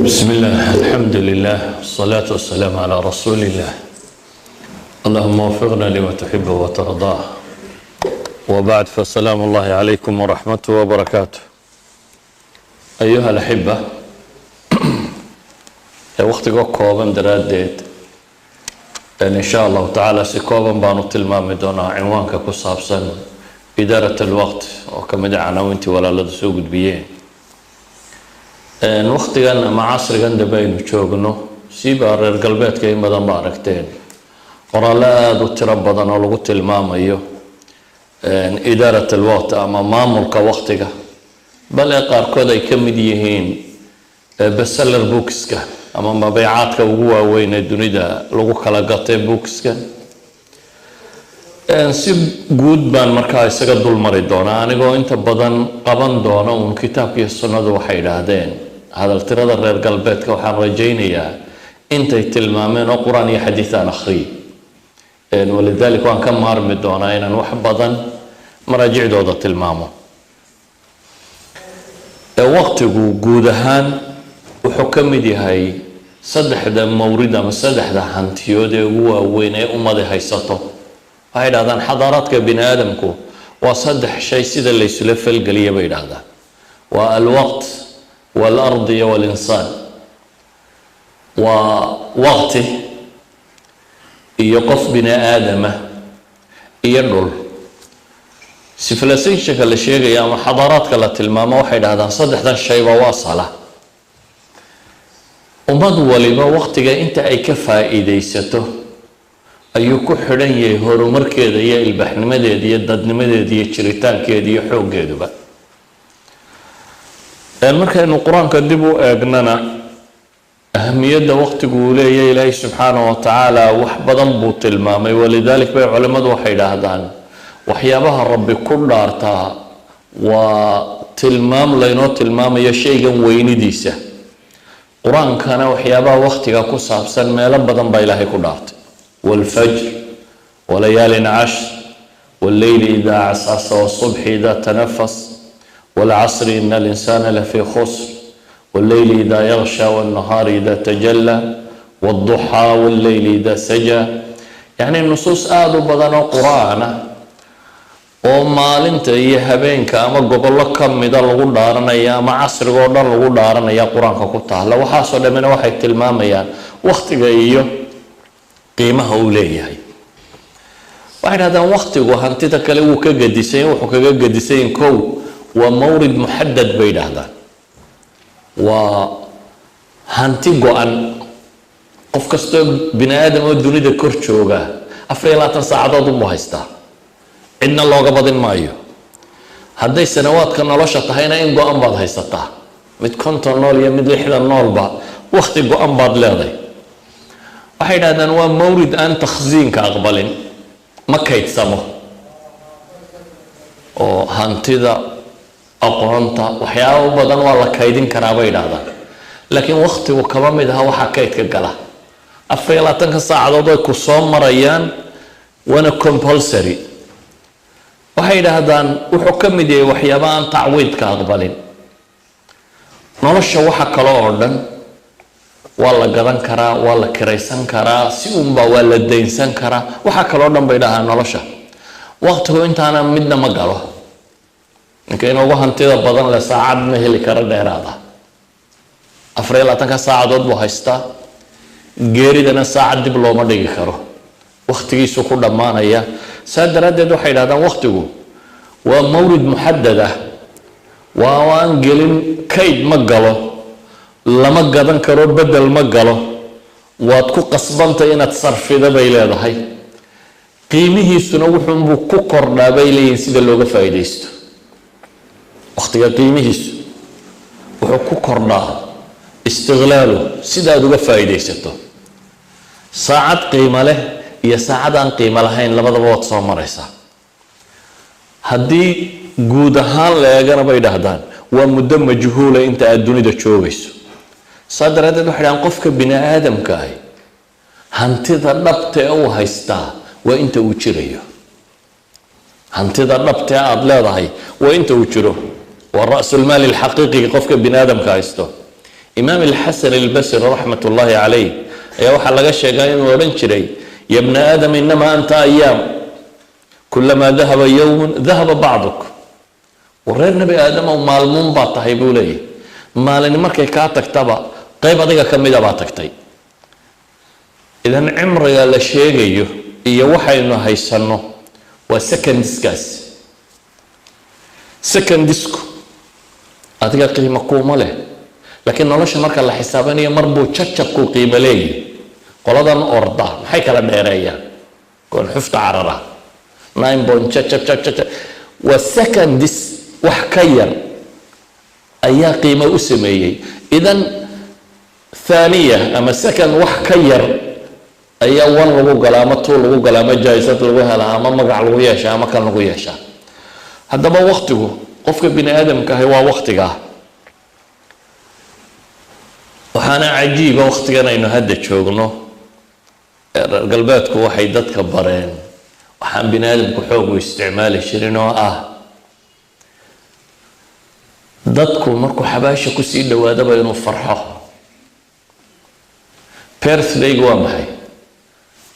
بسم الله، الحمد لله، والصلاة والسلام على رسول الله. اللهم وفقنا لما تحب وترضاه. وبعد، فسلام الله عليكم ورحمته وبركاته. أيها الأحبة، waqtiga kooban daraaddeed, in sha Allahu tacaala si kooban baanu tilmaami doonaa cinwaanka ku saabsan إدارة الوقت, oo ka mid a canaawintii walaaladu soo gudbiyeen. Waqtigan ama casrigan dambe aynu joogno, siiba reer galbeedka, in badan ba aragteen qoraallo aada u tiro badan oo lagu tilmaamayo إدارة الوقت ama maamulka waqtiga, bale qaarkood ay ka mid yihiin bestseller bookska ama mabeecaadka ugu waaweyn ee dunida lagu kala gatay bookska. Si guud baan markaa isaga dul mari doonaa, anigoo inta badan qaban doona uun kitaabka iyo sunnadu waxay idhaahdeen. Hadaltirada reer galbeedka waxaan rajaynayaa intay tilmaameen oo Qur-aan iyo xadiis aan akhriyay, ولذلك waan ka maarmi doonaa inaan wax badan maraajicdooda tilmaamo. Waqtigu guud ahaan wuxuu ka mid yahay saddexda mawrid ama saddexda hantiyood ee ugu waaweyn ee ummadi haysato. Waxay idhahdaan xadaaraadka bini aadamku waa saddex shay sida laysula falgeliya bay idhahdaan: waa الوقت والأرض iyo والإنسان. Waa waqti iyo qof bini aadama iyo dhul. Civilizationka la sheegaya ama xadaaraadka la tilmaamo, waxay dhahdaan saddexdan shayba waa sala. Ummad waliba waqtiga inta ay ka faa'iidaysato ayuu ku xidhan yahay horumarkeeda iyo ilbaxnimadeeda iyo dadnimadeeda iyo jiritaankeeda iyo xooggeeduba. Markaynu Qur-aanka dib u eegnana, ahamiyadda waqtigu uu leeyahay Ilaahay subxaanaه wa tacaala wax badan buu tilmaamay. ولذلك bay culimmadu waxay idhaahdaan waxyaabaha Rabbi ku dhaartaa waa tilmaam laynoo tilmaamayo shaygan weynidiisa. Qur-aankana waxyaabaha waqtiga ku saabsan meelo badan baa Ilaahay ku dhaartay: والفجر وليال عشر والليل إذا عسعس والصبح إذا تنفس والعصر إن الإنسان لفي خسر والليل إذا يغشى والنهار إذا تجلى والضحى والليل إذا سجى. يعني nusuus aada u badan oo Qur-aan ah oo maalinta iyo habeenka ama gobollo ka mida lagu dhaaranaya ama casriga oo dhan lagu dhaaranaya Qur-aanka ku taala. Waxaasoo dhammina waxay tilmaamayaan waktiga iyo qiimaha uu leeyahay. Waxay dhahdaan waktigu hantida kale wuu ka gedisay. Wuxuu kaga gedisayin, kow, waa مورد محدد bay dhahdaan, waa hanti go-an. Qof kastoo bini aadam oo dunida kor jooga 24 saacadood unbuu haystaa, cidna looga badin maayo. Hadday sanawaadka nolosha tahayna, in go-an baad haysataa. Mid 50 nool iyo mid 60 noolba wakti go-an baad leeday. Waxay dhahdaan waa mawrid aan takhsiinka aqbalin, ma kaydsamo, oo hantida, aqoonta, waxyaabo badan waa la kaydin karaa bay idhahdaan, laakiin waktigu kama mid aha waxaa kaydka gala. 24-ka saacadood ay ku soo marayaan, waana compulsory. Waxay idhaahdaan wuxuu ka mid yahay waxyaaba aan tacwiidka aqbalin. Nolosha waxa kale oo dhan waa la gadan karaa, waa la kiraysan karaa, si unbaa waa la daynsan karaa, waxa kaloo dhan bay dhahaan nolosha. Waqtigu intaana midna ma galo. Ninka inoogu hantida badan le saacad ma heli karo dheeraada, 24-ka saacadood buu haystaa. Geeridana saacad dib looma dhigi karo, waktigiisu ku dhammaanaya. Saa daraaddeed waxay idhahdaan waktigu waa مورد محدد ah, waa aan gelin kayd, ma galo, lama gadan karo, bedel ma galo, waad ku qasbantay inaad sarfida bay leedahay. Qiimihiisuna wuxuunbuu ku kordhaa bay leeyihin sida looga faa'iidaysto. Waktiga qiimihiisu wuxuu ku kordhaa استغلاله, sida aad uga faa'iidaysato. Saacad qiimo leh iyo saacad aan qiimo lahayn labadaba waad soo maraysaa. Haddii guud ahaan la eegana, bay dhahdaan, waa muddo majhuula inta aad dunida joogayso. Saa daraaddeed waxay dhahaan qofka bini aadamka ahi hantida dhabta ee uu haystaa waa inta uu jirayo. Hantida dhabta ee aada leedahay waa inta uu jiro, waa رأس المال الحقيقي qofka bini aadamka haysto. Imaam Alxasan Albasri raxmat ullaahi calayh ayaa waxaa laga sheegaa inuu odhan jiray: "Ya bna aadam, inamaa anta ayaam, kulamaa dahaba yowmun dahaba bacduk." Wareer Nebi Aadamow, maalmuun baa tahay, buu leeyahy. Maalin markay kaa tagtaba, qayb adiga ka mida baa tagtay. Idan cimriga la sheegayo iyo waxaynu haysanno waa secondskaas. Secondsku adiga qiimo kuuma leh, laakiin nolosha marka la xisaabanayo mar buu jajabku qiimo leeyahy. Qoladan orda maxay kala dheereeyaan? Koon xufta carara nine point jajab jab jab, waa seconds, wax ka yar ayaa qiimo u sameeyey. Idan thaniya ama second wax ka yar ayaa one lagu galaa ama two lagu galaa ama jaisad lagu helaa ama magac lagu yeeshaa ama kan lagu yeeshaa. Haddaba waktigu qofka bini aadamka ahi waa waktigaa. Waxaana cajiiba waktigan aynu hadda joogno, reer galbeedku waxay dadka bareen waxaan bini aadamku xoog u isticmaali jirin, oo ah dadku markuu xabaasha kusii dhawaadaba inuu farxo. Birthdaygu waa maxay?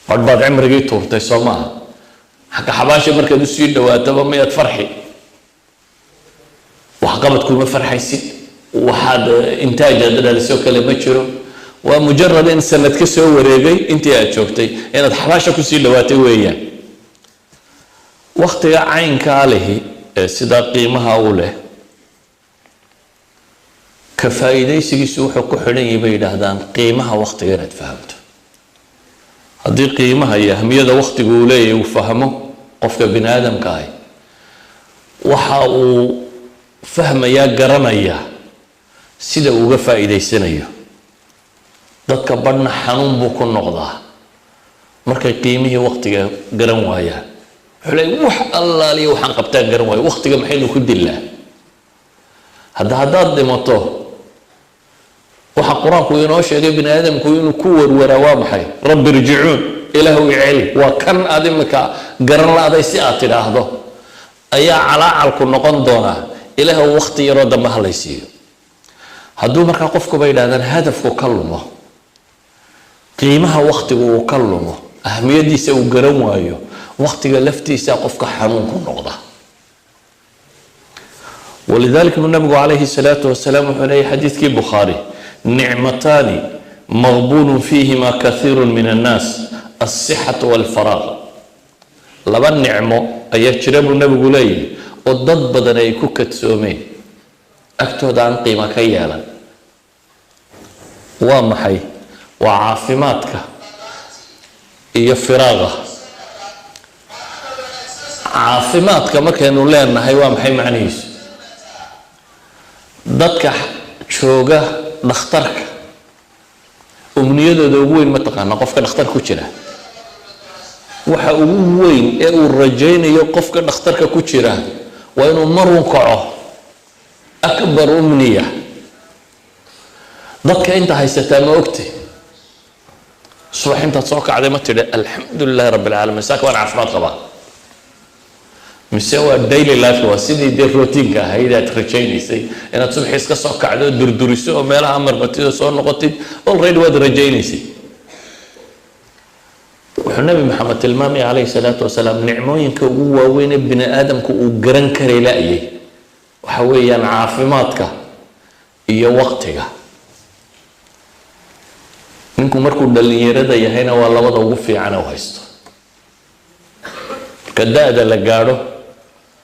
Badh baad cimrigii tuurtay, soo maaha? Xagga xabaasha markaad usii dhawaataba miyaad farxi? Waxqabad kuma farxaysid, waxaad intaajaad dhalisoo kale ma jiro. Waa mujarad in sanad ka soo wareegay intii aad joogtay, inaad xabaasha kusii dhawaatay weeyaan. Waktiga caynkaa lihi ee sidaa qiimaha u leh, ka faa'iidaysigiisu wuxuu ku xidhan yahay, bay yidhaahdaan, qiimaha waktiga inaad fahamto. Haddii qiimaha iyo ahmiyada waktigu uu leeyahay uu fahmo qofka bini aadamka ahi, waxa uu fahmayaa, garanaya sida uu uga faa'iidaysanayo. Dadka badhna xanuun buu ku noqdaa markay qiimihii waktiga garan waayaan. Wuxuu leeyahy: "Wax allaaliya waxaan qabtaan garan waayo, waktiga maxaynu ku dilaa?" Hadda haddaad dhimato, waxa Qur-aanku inoo sheegay bini aadamku inuu ku warwaraa waa maxay? "Rabbi irjicuun", Ilaahu iceli. Waa kan aad imika garan la-day si aad tidhaahdo ayaa calaacalku noqon doonaa: "Ilaahu, wakti yaroo dambe ha laysiiyo." Hadduu markaa qofku, bay yidhahdaan, hadafku ka lumo, qiimaha waktigu uu ka lumo, ahmiyadiisa uu garan waayo, waktiga laftiisa qofka xanuun ku noqda. Walidalik buu Nabigu calayhi salaatu wasalaam wuxuu leeyahy, xadiidkii Bukhaari: "Nicmataani maqbuulun fiihima kathiiru min annaas, alsixatu walfaraaq." Laba nicmo ayaa jira, buu Nabigu leeyahay, oo dad badan ay ku kadsoomeen, agtooda aan qiimo ka yeelan. Waa maxay? Waa caafimaadka iyo firaaqa. Caafimaadka markaynu leenahay, waa maxay macnihiisu? Dadka jooga dhakhtarka umniyadooda ugu weyn ma taqaana? Qofka dhakhtar ku jira waxa ugu weyn ee uu rajaynayo, qofka dhakhtarka ku jira, waa inuu marun kaco. Akbar umniya dadka inta haysataa ma ogti? Subax intaad soo kacday ma tidhi: "Alxamdu lilahi rabbi alcaalamiin, saaka waan caafimaad qabaa"? Mise waa daily life, waa sidii dee routineka ahayd aad rajaynaysay inaad subaxii iska soo kacdo oo durduriso oo meelaha marmatid oo soo noqotid? Already waad rajaynaysay. Wuxuu Nabi Maxamed tilmaamaya calayhi salaatu wasalaam, nicmooyinka ugu waaweyn ee bini aadamku uu garan karay la-yay waxa weeyaan caafimaadka iyo waqtiga. Ninku markuu dhalinyarada yahayna waa labada ugu fiican u haysto. Marka da-da la gaadho,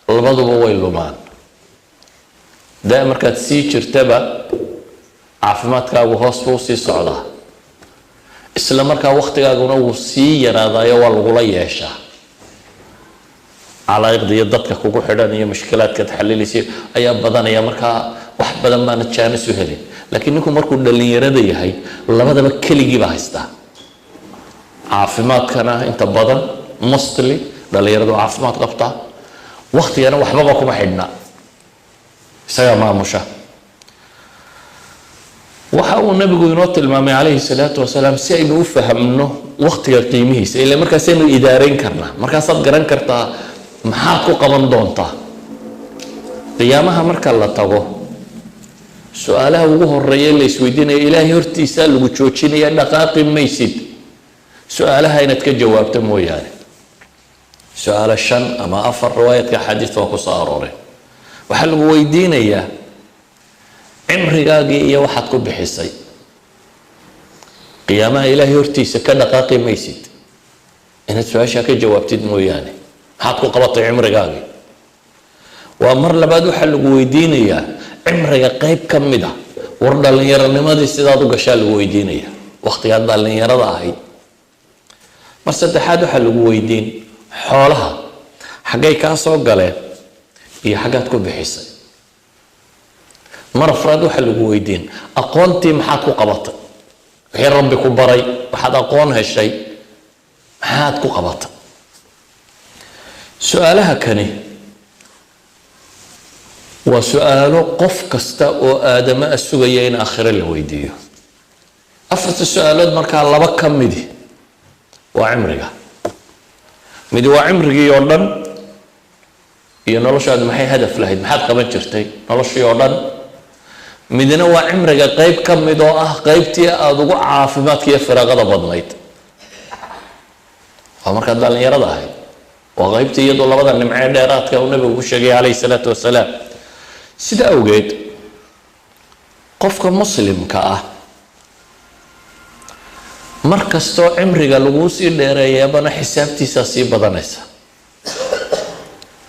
labaduba way lumaan. Da markaad sii jirtaba, caafimaadkaagu hoos buu usii socdaa, isla markaa waktigaaguna wuu sii yaraadaayo, waa lagula yeeshaa. Calaa'iqda iyo dadka kugu xidhan iyo mushkilaadkaad xalilaysa ayaa badanaya, markaa wax badan baana jaanis u helin. Laakiin ninku markuu dhalinyarada yahay, labadaba keligii baa haystaa. Caafimaadkana inta badan, mostly, dhalinyaradu caafimaad qabtaa, waktigana waxbaba kuma xidhna, isagaa maamusha. Waxa uu Nabigu inoo tilmaamay calayhi salaatu wasalaam, si aynu u fahamno waktiga qiimihiisa, ila markaasaynu idaareyn karnaa, markaasaad garan kartaa maxaad ku qaban doontaa qiyaamaha marka la tago. Su-aalaha ugu horeeya la isweydiinaya, Ilaahay hortiisaa lagu joojinaya, dhaqaaqi maysid su-aalaha inaad ka jawaabto mooyaane. Su-aalo shan ama afar riwaayadka axaadiista waa kusoo arooreen. Waxaa lagu weydiinayaa cimrigaagii iyo waxaad ku bixisay. Qiyaamaha Ilaahay hortiisa ka dhaqaaqi maysid inaad su-aashaa ka jawaabtid mooyaane. Maxaad ku qabatay cimrigaagii? Waa mar labaad, waxaa lagu weydiinayaa cimriga qeyb ka mid a. War dhallinyaronimadii sidaad u gashaa lagu weydiinaya, waktigaad dhallinyarada ahayd. Mar saddexaad, waxaa lagu weydiin xoolaha xaggay kaa soo galeen iyo xaggaad ku bixisay. Mar afraad, waxaa lagu weydiin aqoontii maxaad ku qabatay, wixii Rabbi ku baray, waxaad aqoon heshay maxaad ku qabatay. Su-aalaha kani waa su-aalo qof kasta oo aadamo a sugaya in aakhiro la weydiiyo. Afarta su-aalood markaa laba ka midi waa cimriga, midi waa cimrigii oo dhan iyo noloshaadu maxay hadaf lahayd, maxaad qaban jirtay noloshii oo dhan. Midna waa cimriga qeyb ka mid oo ah qeybtii aada ugu caafimaadka iyo firaaqada badnayd, waa markaad dhallinyarada ahayd. Waa qeybtii iyadoo labada nimcee dheeraadka uu Nabigu ku sheegay calayhi salaatu wasalaam. Sida awgeed qofka Muslimka ah mar kastoo cimriga laguu sii dheereeyaabana xisaabtiisaa sii badanaysa.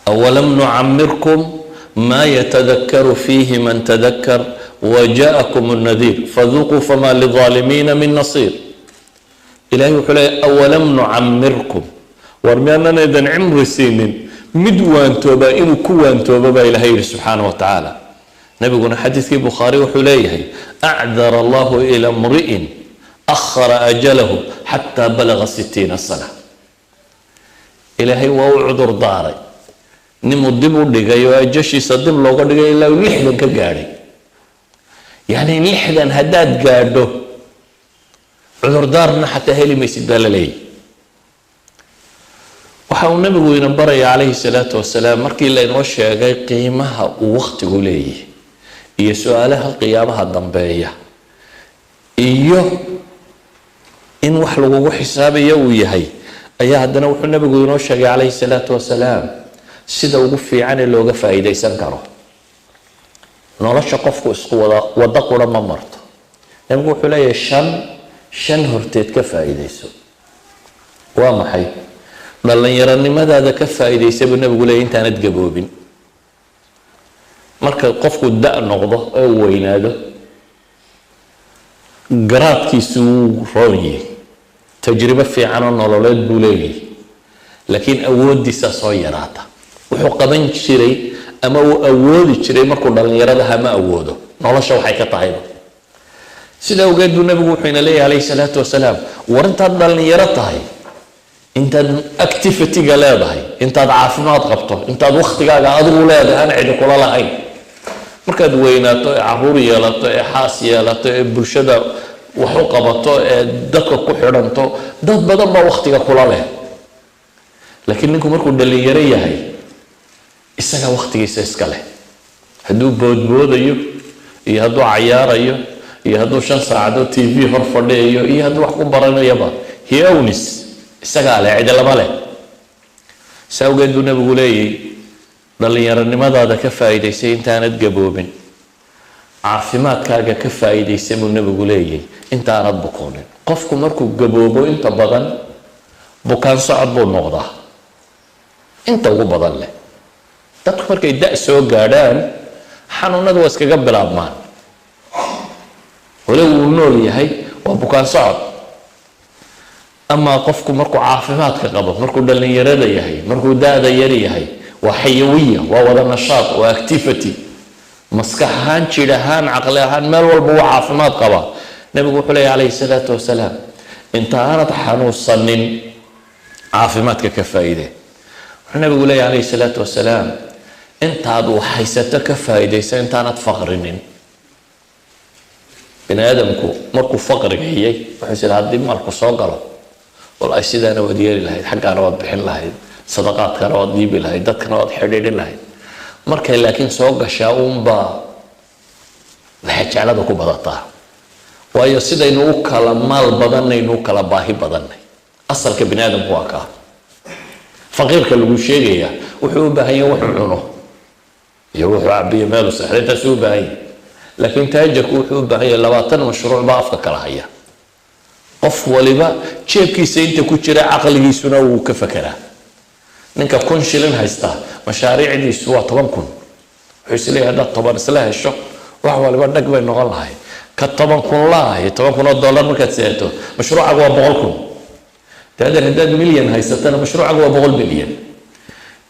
أولم نعمركم ما يتذكر فيه من تذكر وجاءكم النذير فذوقوا فما للظالمين من نصير. Ilahay wuxuu leeya: أولم نعمركم, war miyaanan idin cimri siinin mid waantooba inuu ku waantooba baa Ilahay yihi subxaana wa tacaala. Nabiguna xadiidkii Bukhaari wuxuu leeyahay: أعذر الله إلى امرئ أخر أجله حتى بلغ 60 سنة. Ilaahay waa u cudur daaray ninuu dib u dhigay oo ajashiisa dib looga dhigay ilaa uu 60 ka gaadhay. Yacni 60 haddaad gaadho, cudurdaarna xataa heli maysid baa la leeyahy. Waxa uu Nabigu ina baraya calayhi salaatu wasalaam, markii laynoo sheegay qiimaha uu waktigu leeyahy iyo su-aalaha qiyaamaha dambeeya iyo in wax lagugu xisaabayo uu yahay, ayaa haddana wuxuu Nabigu inoo sheegay calayhi salaatu wasalaam sida ugu fiican ee looga faa'iidaysan karo nolosha. Qofku isku wada waddo qura ma marto. Nabigu wuxuu leeyahay: shan shan horteed ka faa'iidayso. Waa maxay? Dhallinyaronimadaada ka faa'iidaysa buu Nabigu leeyahy intaanad gaboobin. Marka qofku da' noqdo oo uu weynaado, garaadkiisu wuu roon yahay, tajribo fiican oo nololeed buu leeyahay, laakiin awooddiisaa soo yaraata. Wuxuu qaban jiray ama uu awoodi jiray markuu dhallinyaradaha ma awoodo. Nolosha waxay ka tahayba sida awgeed buu Nabigu wuxuu ina leeyahy calayhi salaatu wasalaam: war intaad dhallinyaro tahay, intaad activity-ga leedahay, intaad caafimaad qabto, intaad waktigaaga adigu leedahay aan cidi kula lahayn. Markaad weynaato ee caruur yeelato ee xaas yeelato ee bulshada wax u qabato ee dadka ku xidhanto, dad badan baa waktiga kula leh. Laakiin ninku markuu dhalinyaro yahay isagaa waktigiisa iska leh. Hadduu boodboodayo iyo hadduu cayaarayo iyo hadduu 5 saacadood TV hor fadhiyayo iyo hadduu wax ku baranayaba, he owns, isagaa leh, cidi lama leh. Saa awgeed buu Nabigu leeyay: dhallinyaronimadaada ka faa'iidaysay intaanad gaboobin. Caafimaadkaaga ka faa'iidaysay buu Nabigu leeyay intaanad bukoonin. Qofku markuu gaboobo inta badan bukaan socod buu noqdaa. Inta ugu badan leh dadku markay da' soo gaadhaan xanuunadu waa iskaga bilaabmaan. Walow uu nool yahay, waa bukaan socod. Amaa qofku markuu caafimaadka qabo, markuu dhallinyarada yahay, markuu da-da yar yahay, waa xayawiya, waa wada nashaad, waa activity, maskax ahaan, jidh ahaan, caqli ahaan, meel walba waa caafimaad qabaa. Nabigu wuxuu leeya calayhi salaatu wasalaam: inta aanad xanuunsanin caafimaadka ka faa'iide. Wuxuu Nabigu leeya calayhi salaatu wasalaam: intaad wax haysato ka faa'iidaysa intaanad faqrinin. Bini aadamku markuu faqrigayay wuxuu is haddii maalku soo galo, walahi sidaana waad yeeli lahayd, xaggaana waad bixin lahayd, sadaqaadkana waad dhiibi lahayd, dadkana waad xidhiidhin lahayd. Markay laakiin soo gashaa uunbaa Lexejeclada ku badataa, waayo sidaynu u kala maal badanaynu u kala baahi badannay. Asalka bini aadamku waa kaa. Faqiirka lagu sheegayaa wuxuu u baahan yahay wuxuu cuno iyo wuxuu cabiyo, meelu seexda, intaasuu u baahan yahay. Laakiin taajirku wuxuu u baahan yahay 20 mashruuc baa afka kala haya, qof waliba jeebkiisa inta ku jira caqligiisuna wuu ka fekeraa. Ninka 1000 shilin haysta mashaariicdiisu waa 10,000. Wuxuu isleeyahay haddaad 10 isla hesho, wax waliba dhag bay noqon lahay. Ka 10,000 laahi, 10,000 oo dollar markaad seeto, mashruucagu waa 100,000. Taadeer, haddaad milyan haysatana, mashruucagu waa 100 milyan.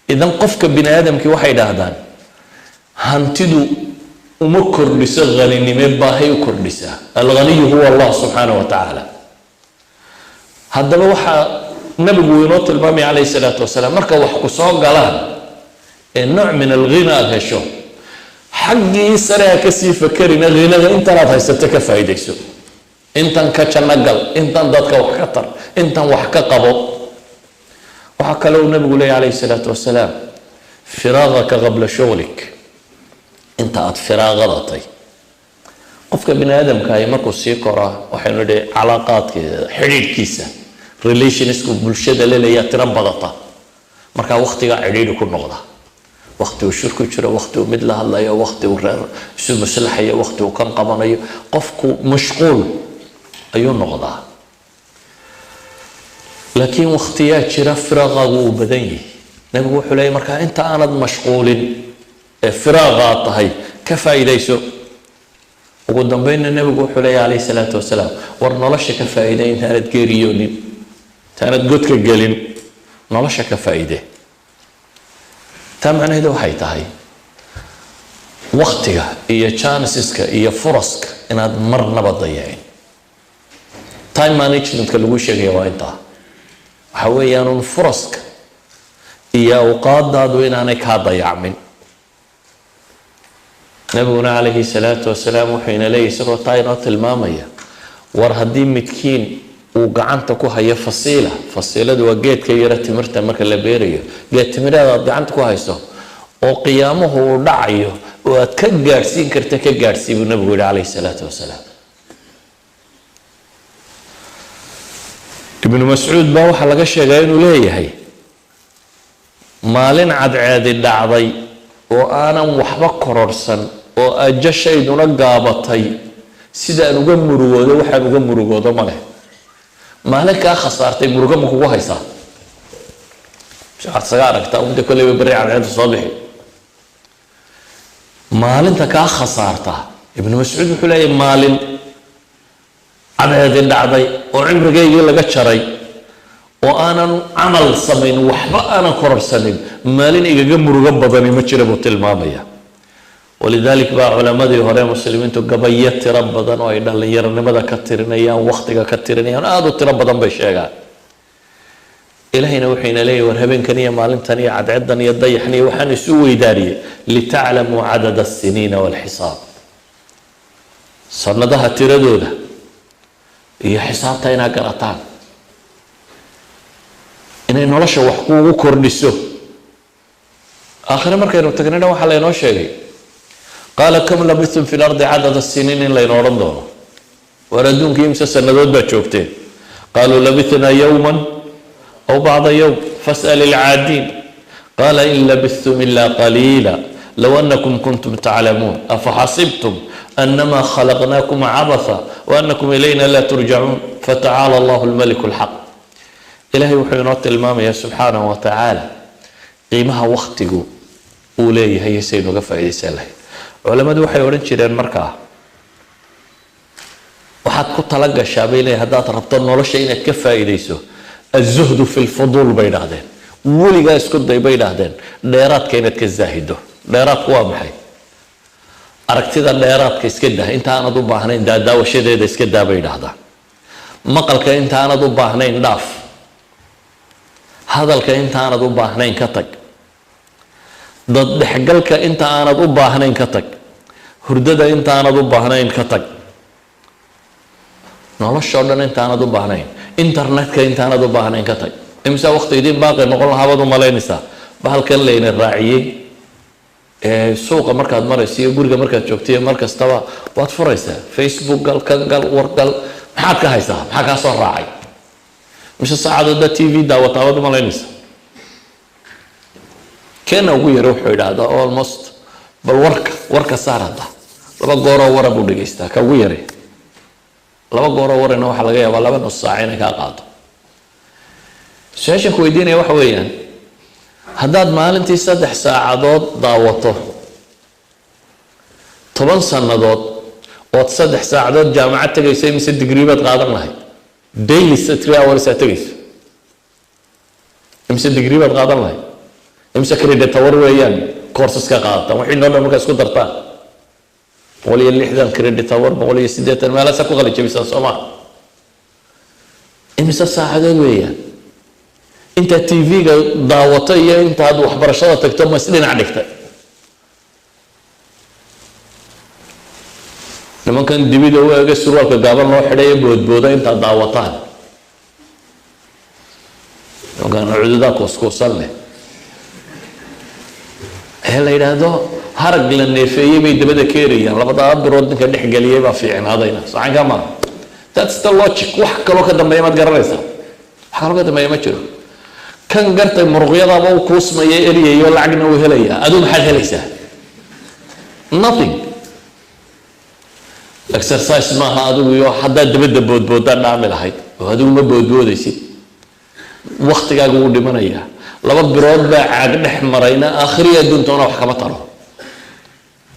Idan qofka bini aadamkii, waxay dhahdaan, hantidu uma kordhiso haninime, baahay u kordhisaa. الغني هو الله سبحانه وتعالى. Haddaba waxaa nabigu inoo tilmaamaya عليه الصلاة والسلام, marka wax ku soo galaan ee nooc من الغنى aada hesho, xaggii sare ha kasii fakerina, ghinada intanaad haysato ka faa'iidayso, intan ka janno gal, intan dadka wax ka tar, intan wax ka qabo. Waxaa kale uu nabigu leeyahy عليه الصلاة والسلام: فراغك قبل شغلك. Inta aada firaaqadatay, qofka bini aadamka ahi markuu sii koraa, waxaynu nidhi calaaqaadkeeda, xidhiidhkiisa, relationsku bulshada leleeyaa tiro badata. Markaa waktigaa cidhiidhi ku noqda, wakti uu shir ku jiro, wakti uu mid la hadlayo, wakti uu reer isu maslaxayo, wakti uu kan qabanayo, qofku mashquul ayuu noqdaa. Laakiin waktiyaa jira firaaqaagu uu badan yahay. Nabigu wuxuu leeyay, markaa inta aanad mashquulin ee firaaqaad tahay, ka faa'iidayso. Ugu dambeynna nebigu wuxuu leeyahy عليه الصلاة والسلام: war nolosha ka faa'iiday intaanad geeriyoonin, intaanad godka gelin, nolosha ka faa'iide. Taa macnaheedu waxay tahay waktiga iyo chanceska iyo furaska inaad marnaba dayacin. Time managementka lagu sheegaya waa intaa. Waxa weeyaan un furaska iyo awqaadaadu inaanay kaa dayacmin. Nabiguna عليه الصلاة والسلام wuxuu ina leeyahy, isagoo taa inoo tilmaamaya: war haddii midkiin uu gacanta ku hayo fasiila, fasiiladu waa geedka yaro timirta marka la beerayo, geed timireed aad gacanta ku hayso oo qiyaamuhu uu dhacayo oo aad ka gaadhsiin karta, ka gaadhsii, buu nabigu yihi عليه الصلاة والسلام. Ibnu Mascuud baa waxaa laga sheegaa inuu leeyahay: maalin cadceedi dhacday oo aanan waxba kororhsan oo ajashayduna gaabatay, sidaan uga murugoodo waxaan uga murugoodo ma leh. Maalin kaa khasaartay murugo ma kugu haysaa? Mise waxaad isaga aragtaa unde kolleyba berri cadceedu soo bixi? Maalinta kaa khasaartaa, Ibnu Mascuud wuxuu leeyahay, maalin cadceedi dhacday oo cimrigaygii laga jaray oo aanan camal samayn, waxba aanan kororsanin, maalin igaga murugo badani ma jira, buu tilmaamaya. ولذلك baa culamadii hore muslimiintu gabayo tiro badan oo ay dhallinyaronimada ka tirinayaan, waktiga ka tirinayaan, aada u tiro badan bay sheegaan. Ilahayna wuxuu ina leeyahy: war habeenkan iyo maalintan iyo cadcedan iyo dayaxan iyo waxaan isu weydaariyey لتعلموا عدد السنين والحساب, sanadaha tiradooda iyo xisaabta inaad garataan, inay nolosha wax kuugu kordhiso. Aakhire markaynu tagnayna waxaa laynoo sheegay: قال كم لبثتم في الأرض عدد سنين, in layno odhan doono: war adduunkii imse sannadood baad joogteen? قالوا لبثنا يوما أو بعض يوم فاسأل العادين. قال إن لبثتم إلا قليلا لو أنكم كنتم تعلمون. أفحسبتم أنما خلقناكم عبثا وأنكم إلينا لا ترجعون. فتعالى الله الملك الحق. Ilahay wuxuu inoo tilmaamaya سبحانه وتعالى qiimaha waktigu uu leeyahay, saynu uga faa'iidaysan lahayd. Culammadu waxay odhan jireen, markaa waxaad ku tala gashaa, bay leeyahay, haddaad rabto nolosha inaad ka faa'iidayso, الزهد في الفضول, bay dhahdeen. Weligaa isku day, bay dhahdeen, dheeraadka inaad ka zaahido. Dheeraadku waa maxay? Aragtida dheeraadka iska dah, inta aanad u baahnayn daadaawashadeeda iska daa, bay dhahdaan. Maqalka inta aanad u baahnayn dhaaf. Hadalka inta aanad u baahnayn ka tag. Dad dhexgalka inta aanad u baahnayn ka tag. Hurdada inta aanad u baahnayn ka tag. Nolosha o dhan intaanad u baahnayn, internetka intaanad u baahnayn ka tag. Imisa waqti idiin baaqi noqon lahaa baad u malaynaysaa bahalkan layna raaciyey? Suuqa markaad marayso iyo guriga markaad joogto iyo mar kastaba waad furaysaa Facebook, gal, kan gal, war gal. Maxaad ka haysaa? Maxaa kaa soo raacay? Mise saacadood TV daawataa waad umalaynaysa? Keena ugu yara wuxuu idhaahdaa almost, bal warka saar hadda, 2 gooroo wara buu dhegaystaa ka ugu yare. 2 gooroo warina waxaa laga yaabaa 2.5 saac inay kaa qaado. Su-aashan ku weydiinaya waxa weeyaan, haddaad maalintii 3 saacadood daawato, 10 sannadood ood 3 saacadood jaamacad tegayso, mise degree baad qaadan lahayd? Daily 3 hours aad tegayso, imise degree baad qaadan lahayd? Imise credit hour weeyaan courseska qaadataan? Waxay noo dhan markaa isku dartaan 160 credit hour, 180 meelaasa ku qali jabisaan, soo maa? Imise saacadood weeyaan intaad TV-ga daawato iyo intaad waxbarashada tagto? Ma isdhinac dhigtay? Nimankan dibida u ega surwaalka gaaban loo xidhay ee boodbooda intaad daawataan, nimankan cududaa kuuskuusan leh ee la yidhaahdo harag la neefeeyey bay dabada keenayaan, labadaa birood ninka dhex geliyay baa fiicnaadayna sacanka maaha. That's the logic. Wax kaloo ka dambeeya maad garanaysaa? Wax kaloo ka dambeeya ma jiro. Kan gartay muruqyadaaba u kuusmaya, eryayo, lacagna uu helayaa. Aduu maxaad helaysaa? Nothing. Exercise maaha adigu iyo haddaad dabadda boodboodaan dhaami lahayd oo adigu ma boodboodaysid, waktigaaga wuu dhimanayaa. 2 birood baa caag dhex marayna aakhiriya adduuntoona wax kama taro.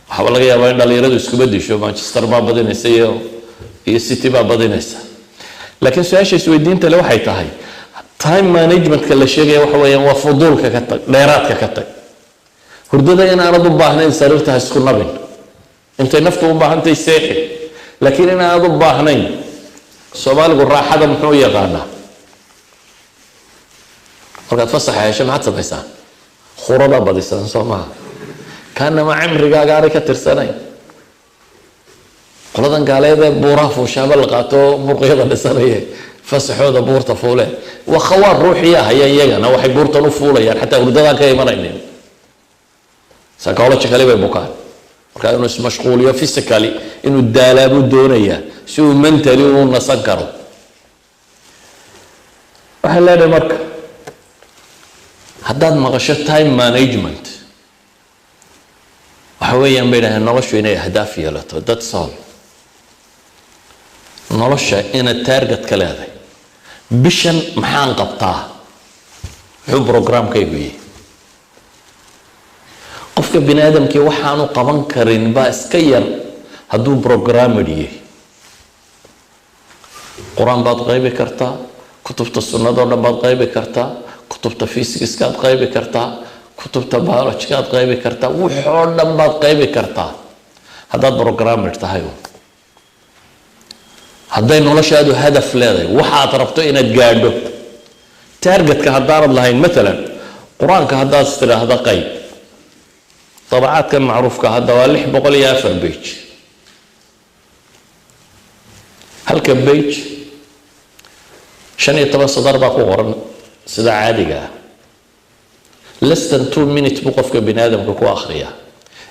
Waxaaba laga yaabaa in dhalinyaradu iskuma disho, Manchester baa badinaysa iyo City baa badinaysa. Laakiin su-aasha isweydiinta le waxay tahay, time managementka la sheegaya waxa weeyaan waa fuduulka ka tag, dheeraadka ka tag. Hurdada inaanad u baahnayn sariirta ha isku nabin. Intay naftu u baahantahay seexi, laakiin inaanad u baahnayn. Soomaaligu raaxada muxuu yaqaanaa? Markaad fasaxa hesho maxaad samaysaan? Khuradaa badisaan, soo maha? Kaanama cimrigaaga aanay ka tirsanayn. Qoladan gaaleed ee buuraha fuushaaba la qaato, murqyada dhisanaya, fasaxooda buurta fuule, waa khawaar ruuxiya haya iyagana. Waxay buurtan u fuulayaan xataa hurdadaan ka imanaynin, psychologically bay bukaan. Marka inuu ismashquuliyo, physically inuu daalaabuu doonayaa si uu mentally u nasan karo. Waxay leedahay marka, haddaad maqasho time management, waxa weeyaan bay dhahdeen noloshu inay ahdaaf yeelato. That's all. Nolosha inaad target ka leedahay. Bishan maxaan qabtaa? Muxuu programkaygu yahay? Qofka bini aadamkii waxaanu qaban karin baa iska yar hadduu programmed yahay. Qur-aan baad qaybi kartaa, kutubta sunnadoo dhan baad qaybi kartaa, kutubta physicskaad qaybi kartaa, kutubta biologygaad qaybi kartaa, waxoo dhan baad qaybi kartaa haddaad programmed tahay, hadday noloshaadu hadaf leedahay, waxaad rabto inaad gaadho. Targetka haddaanad lahayn, maalan qur-aanka haddaad istidhaahda qayb, dabacaadkan macruufka hadda waa 604 page. Halka page 15 sadar baa ku qoran sida caadiga ah. Less than 2 minutes buu qofka bini aadamka ku akhriyaa.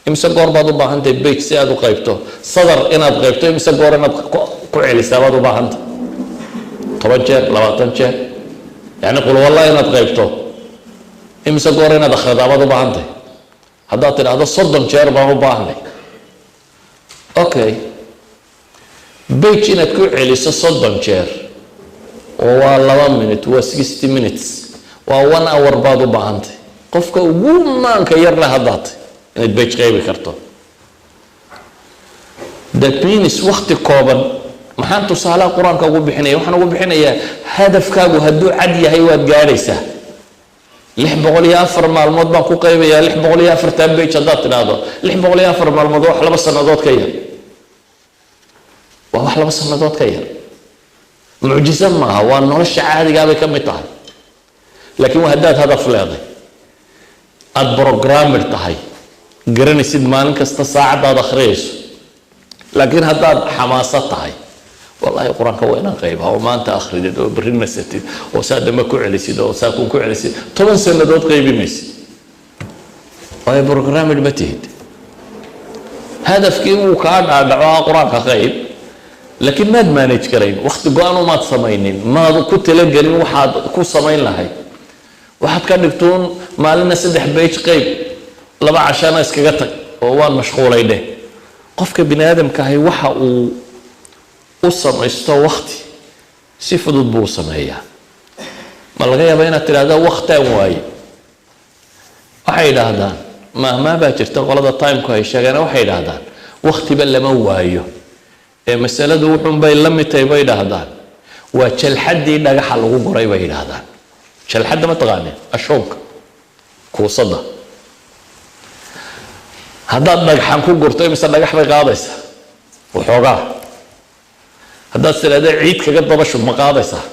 Imise goor baad u baahantahay page si aad u qaybto? Sadar inaad qaybto imise goor inaad ku celisaa baad u baahantay? 10 jeer, 20 jeer. Yacni qulwalla inaad qaybto imise goor inaad akhridaa baad u baahantay? Haddaad tidhaahdo 30 jeer baan u baahnay, okay, page inaad ku celiso 30 jeer oo waa 2 minute, waa 60 minutes, waa 1 hour baad u baahantay, qofka ugu maanka yar leh haddaad inaad page qaybi karto. That means wakti kooban. Maxaan tusaalaha qur-aanka ugu bixinaya? Waxaan ugu bixinayaa, hadafkaagu hadduu cad yahay, waad gaadhaysaa. 604 maalmood baan ku qaybayaa 604-tan page haddaad tidhaahdo, 604 maalmood waa wax 2 sannadood ka yar, waa wax 2 sannadood ka yar. Mucjiso maaha, waa nolosha caadigaa bay ka mid tahay. Laakiin waa haddaad hadaf leeday, aada programmed tahay, garanaysid maalin kasta saacaddaad akhriyayso. Laakiin haddaad xamaasad tahay, wallahi qur-aanka waa inaan qaybaa, oo maanta akhridid oo berri nasatid oo saa dambe ku celisid oo saa kun ku celisid, 10 sannadood qaybi maysid. Waayo programmed ma tihid. Hadafkii wuu kaa dhaadhaco, qur-aanka qayb, laakiin maad manage garayn, wakti go-an umaad samaynin, maad ku talagelin waxaad ku samayn lahayd. Waxaad ka dhigtuun maalina 3 page qayb, 2 cashana iskaga tag oo waan mashquulay dheh. Qofka bini aadamka ahi waxa uu u samaysto wakti si fudud buu u sameeyaa. Ma laga yaaba inaad tidhahda waktaan waaye? Waxay yidhaahdaan, mahmaa baa jirta qolada timeku ay sheegeen, waxay yidhaahdaan waktiba lama waayo ee masaladu wuxuun bay la mid tahay, bay yidhaahdaan, waa jalxaddii dhagaxa lagu guray, bay yidhaahdaan. Jalxadda ma taqaaneen? Ashuunka, kuusadda haddaad dhagxan ku gurto, imise dhagax bay qaadaysaa? Waxoogaa. Haddaad tidhahda ciid kaga daba shub, ma qaadaysaa?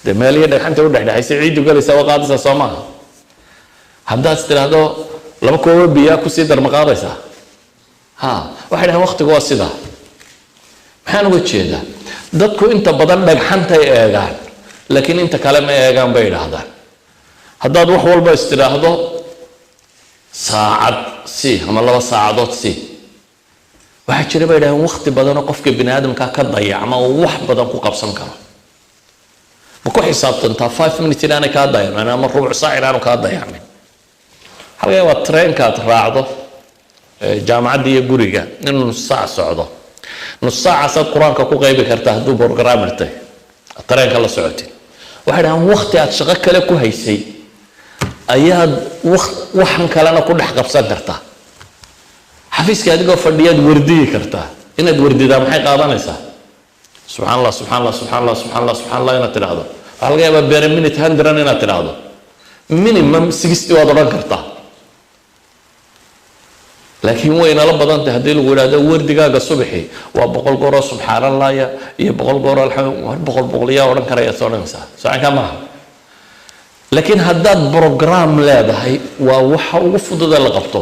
Dee meelihii dhagxanta udhexdhexaysay ciiddu galaysaa, waa qaadaysaa, soo maaha? Haddaad tidhaahdo 2 koobo biyaa kusii dar, ma qaadaysaa? Ha, waxay dhahaan waktigu waa sidaa. Maxaan uga jeedaa? Dadku inta badan dhagxantay eegaan, laakiin inta kale ma eegaan, bay idhaahdaan. Haddaad wax walba istidhaahdo saacad si ama 2 saacadood si, waxaa jira, bay idhahdeen, wakti badanoo qofka bini aadamka ka dayacma oo wax badan ku qabsan karo. Ma ku xisaabtantaa 5 minutes inaanay kaa dayacmin ama rubuc saac inaanu kaa dayacmin? Waxaa laga yaabaa treenkaad raacdo jaamacadda iyo guriga inuu nus saac socdo. Nus saacaasaad qur-aanka ku qaybi kartaa hadduu programmer tahay tareenka la socotid. Waxay dhahaan wakti aad shaqo kale ku haysay ayaad waxan kalena ku dhex qabsan kartaa. Xafiiska adigoo fadhiyaad wardiyi kartaa. Inaad wardidaa maxay qaadanaysaa? Subxaan Allah, subxaan Allah, subxaan Allah, subxaan Allah, subxaan Allah inaad tidhaahdo waxaa laga yaabaa per minute 100 inaad tidhaahdo, minimum 60 waad odhan kartaa. Laakiin way nala badan tahay haddii lagu idhahdo wardigaaga subaxi waa 100 gooroo subxaan Allahya iyo 100 gooroo alxamdu. 100 boqol yaa odhan karayaad soo odhanaysaa, socankaa maaha. Laakiin haddaad program leedahay, waa waxa ugu fudud ee la qabto.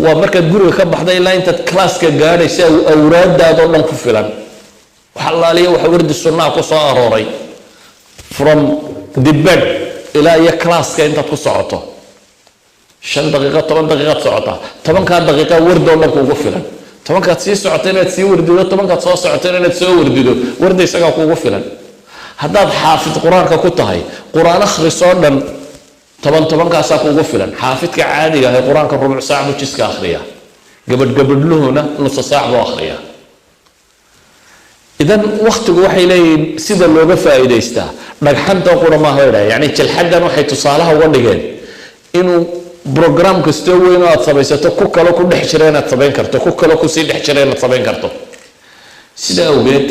Waa markaad guriga ka baxda ilaa intaad classka gaadhaysa, awraadaadoo dhan ku filan. Wax allaaliya waxa wardi sunnaha ku soo arooray from the bed ilaa iyo classka intaad ku socoto, 5 daqiiqo, 10 daqiiqaad socotaa, 10-kaa daqiiqa wardi oo dhan kuugu filan. 10-kaad sii socota inaad sii wardido, 10-kaad soo socota inaad soo wardido, wardi isagaa kuugu filan. Haddaad xaafid qur-aanka ku tahay, qur-aan akhris oo dhan toban tobankaasaa kuugu filan. Xaafidka caadiga ahi qur-aanka rubuc saac buu jiska akhriyaa, gabadh gabadhluhuna nusa saac buu akhriyaa. Idan waktigu waxay leeyihiin sida looga faa'iidaystaa dhagxanta qura maaha, bay dhahay. Yani jalxaddan waxay tusaalaha uga dhigeen inuu program kastoo weyn oo aad samaysato ku kalo ku dhex jira inaad samayn karto, ku kalo kusii dhex jira inaad samayn karto. Sida awgeed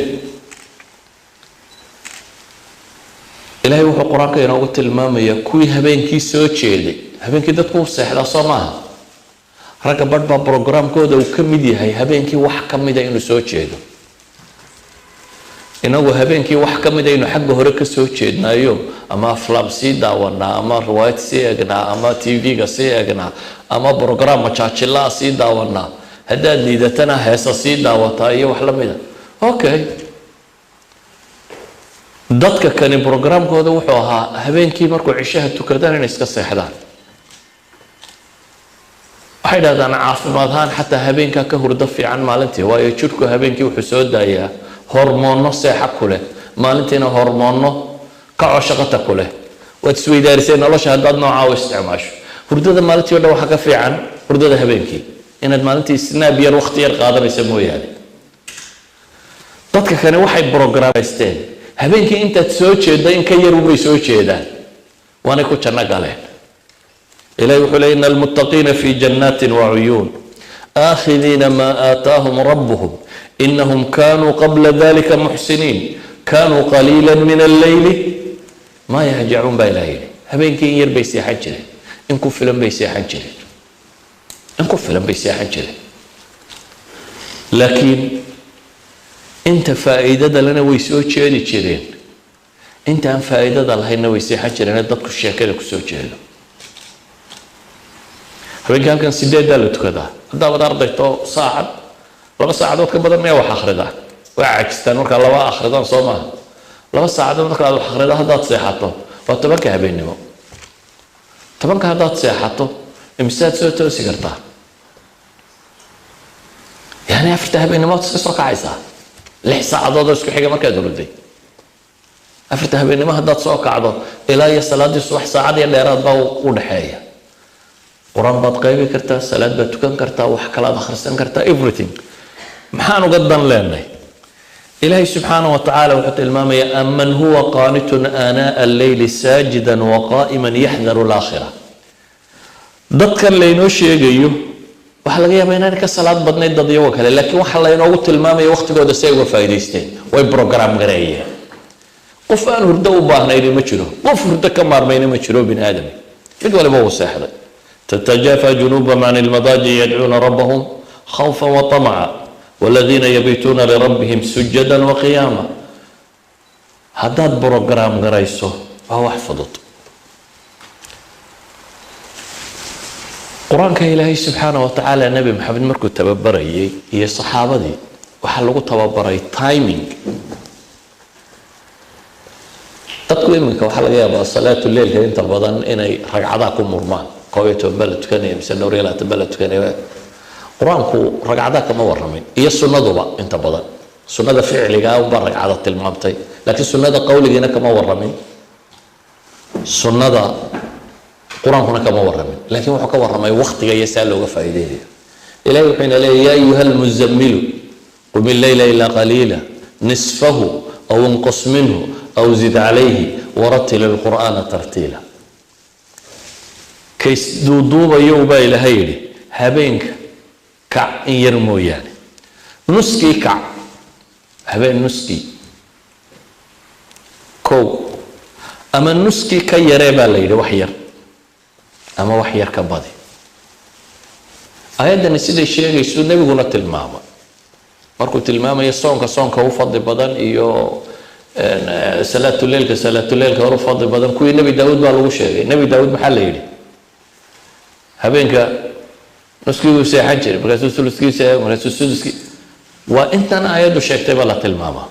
Ilaahay wuxuu qur-aanka inoogu tilmaamayaa kuwii habeenkii soo jeeday. Habeenkii dadku u seexdaa, soo maaha? Ragga badh baa programkooda uu ka mid yahay habeenkii wax ka mida inuu soo jeedo. Inagu habeenkii wax ka mid aynu xagga hore ka soo jeednaayo, ama aflaam sii daawanaa, ama riwaayad sii eegnaa, ama TV-ga sii eegnaa, ama program majaajilaa sii daawanaa, haddaad liidatana heesa sii daawataa iyo wax la mida. Okay, dadka kani programkooda wuxuu ahaa habeenkii markuu cishaha tukadaan inay iska seexdaan. Waxay dhahdaan caafimaad ahaan xataa habeenkaa ka hurdo fiican maalintii, waayo jidhku habeenkii wuxuu soo daayaa hormoonno seexa ku leh, maalintiina hormoonno kaco shaqata ku leh. Waad isweydaarisay nolosha haddaad noocaa u isticmaasho. Hurdada maalintii o dhan waxaa ka fiican hurdada habeenkii, inaad maalintii snap yar, waqti yar qaadanaysa mooyaane. Dadka kani waxay programmaysteen habeenkii intaad soo jeedda in ka yar unbay soo jeedaan, waanay ku janno galeen. Ilahi wuxuu ley: إن المتقين في جنات وعيون آخذين ما آتاهم ربهم إنهم كانوا قبل ذلك محسنين كانوا قليلا من الليل ما يهجعون baa Ilaha yidhi. Habeenkii in yar bay seexan jireen, in ku filan bay seexan jireen, in ku filan bay seexan jireen, laakiin inta faa'iidada lena way soo jeedi jireen, intaan faa'iidada lahaynna way seexan jireen. Dadku sheekada kusoo jeedo habeenkii halkan 8-daa la tukadaa. Haddaabad ardayto, saacad, 2 saacadood ka badan miyaa wax akhridaa? Waa caajistaan markaa laba akhridaan, soo maaha? 2 saacadood markaad wax akhrido, haddaad seexato waa 10-ka habeennimo. 10-ka haddaad seexato, Imisaad soo toosi kartaa? Yani 4ta habeennimood iska soo kacaysaa, 6 saacadood oo isku xiga markaad hurday. 4ta habeennimo haddaad soo kacdo, ilaa iyo salaaddii subax saacad iyo dheeraad baa u dhexeeya. Qur-aan baad qaybi kartaa, salaad baad tukan kartaa, wax kalaad akhrisan kartaa, everything. Maxaan uga dan leenay? Ilaahay subxaana wa tacaala wuxuu tilmaamayaa: أمن هو قانت آناء الليل ساجدا وقائما يحذر الآخرة. Dadkan laynoo sheegayo waxaa laga yaabaa inaan ka salaad badnayd dad iyago kale, laakiin waxaa laynoogu tilmaamaya waqtigooda si ay uga faa'iidaysteen, way program gareeyeen. Qof aan hurdo u baahnayni ma jiro, qof hurdo ka maarmayna ma jiro. Bini aadami mid waliba wuu seexday. تتجافى جنوبهم عن المضاجع يدعون ربهم خوفا وطمعا والذين يبيتون لربهم سجدا وقياما. Haddaad program garayso, waa wax fudud. Qur-aanka Ilaahay subxaana wa tacaala Nebi Maxamed markuu tababarayay iyo saxaabadii, waxaa lagu tababaray timing. Dadku iminka waxaa laga yaabaa salaatu leilka inta badan inay ragcadaha ku murmaan, 11 baa la tukanaya mise 22 baa la tukanaya. Qur-aanku ragcadaha kama waramin iyo sunnaduba. Inta badan sunnada ficligaa unbaa ragcada tilmaamtay, laakiin sunnada qowligiina kama waramin, sunnada qur-aankuna kama waramin, laakiin wuxuu ka warramay waktiga iyo saa looga faa'iideynayo. Ilahi wuxuu ina leeyahy: يا أيها المزمل قم الليل إلا قليلا نصفه أو انقص منه أو زد عليه ورتل القرآن ترتيلا. Kays duuduubayow, baa Ilaahay yidhi, habeenka kac in yar mooyaane, nuskii kac, habeen nuskii kow ama nuskii ka yaree baa la yidhi, wax yar ama wax yar ka badi. Aayaddani siday sheegayso, nebiguna tilmaama markuu tilmaamayo soonka, soonka u fadli badan iyo salaatuleilka, salaatuleilka hor u fadli badan, kuwii Nebi Daawuud baa lagu sheegay. Nebi Daawuud maxaa la yidhi? Habeenka nuskii wuu seexan jiray, markaasuu suluskii seexan, markaasuu suduskii. Waa intan aayaddu sheegtay baa la tilmaamaa.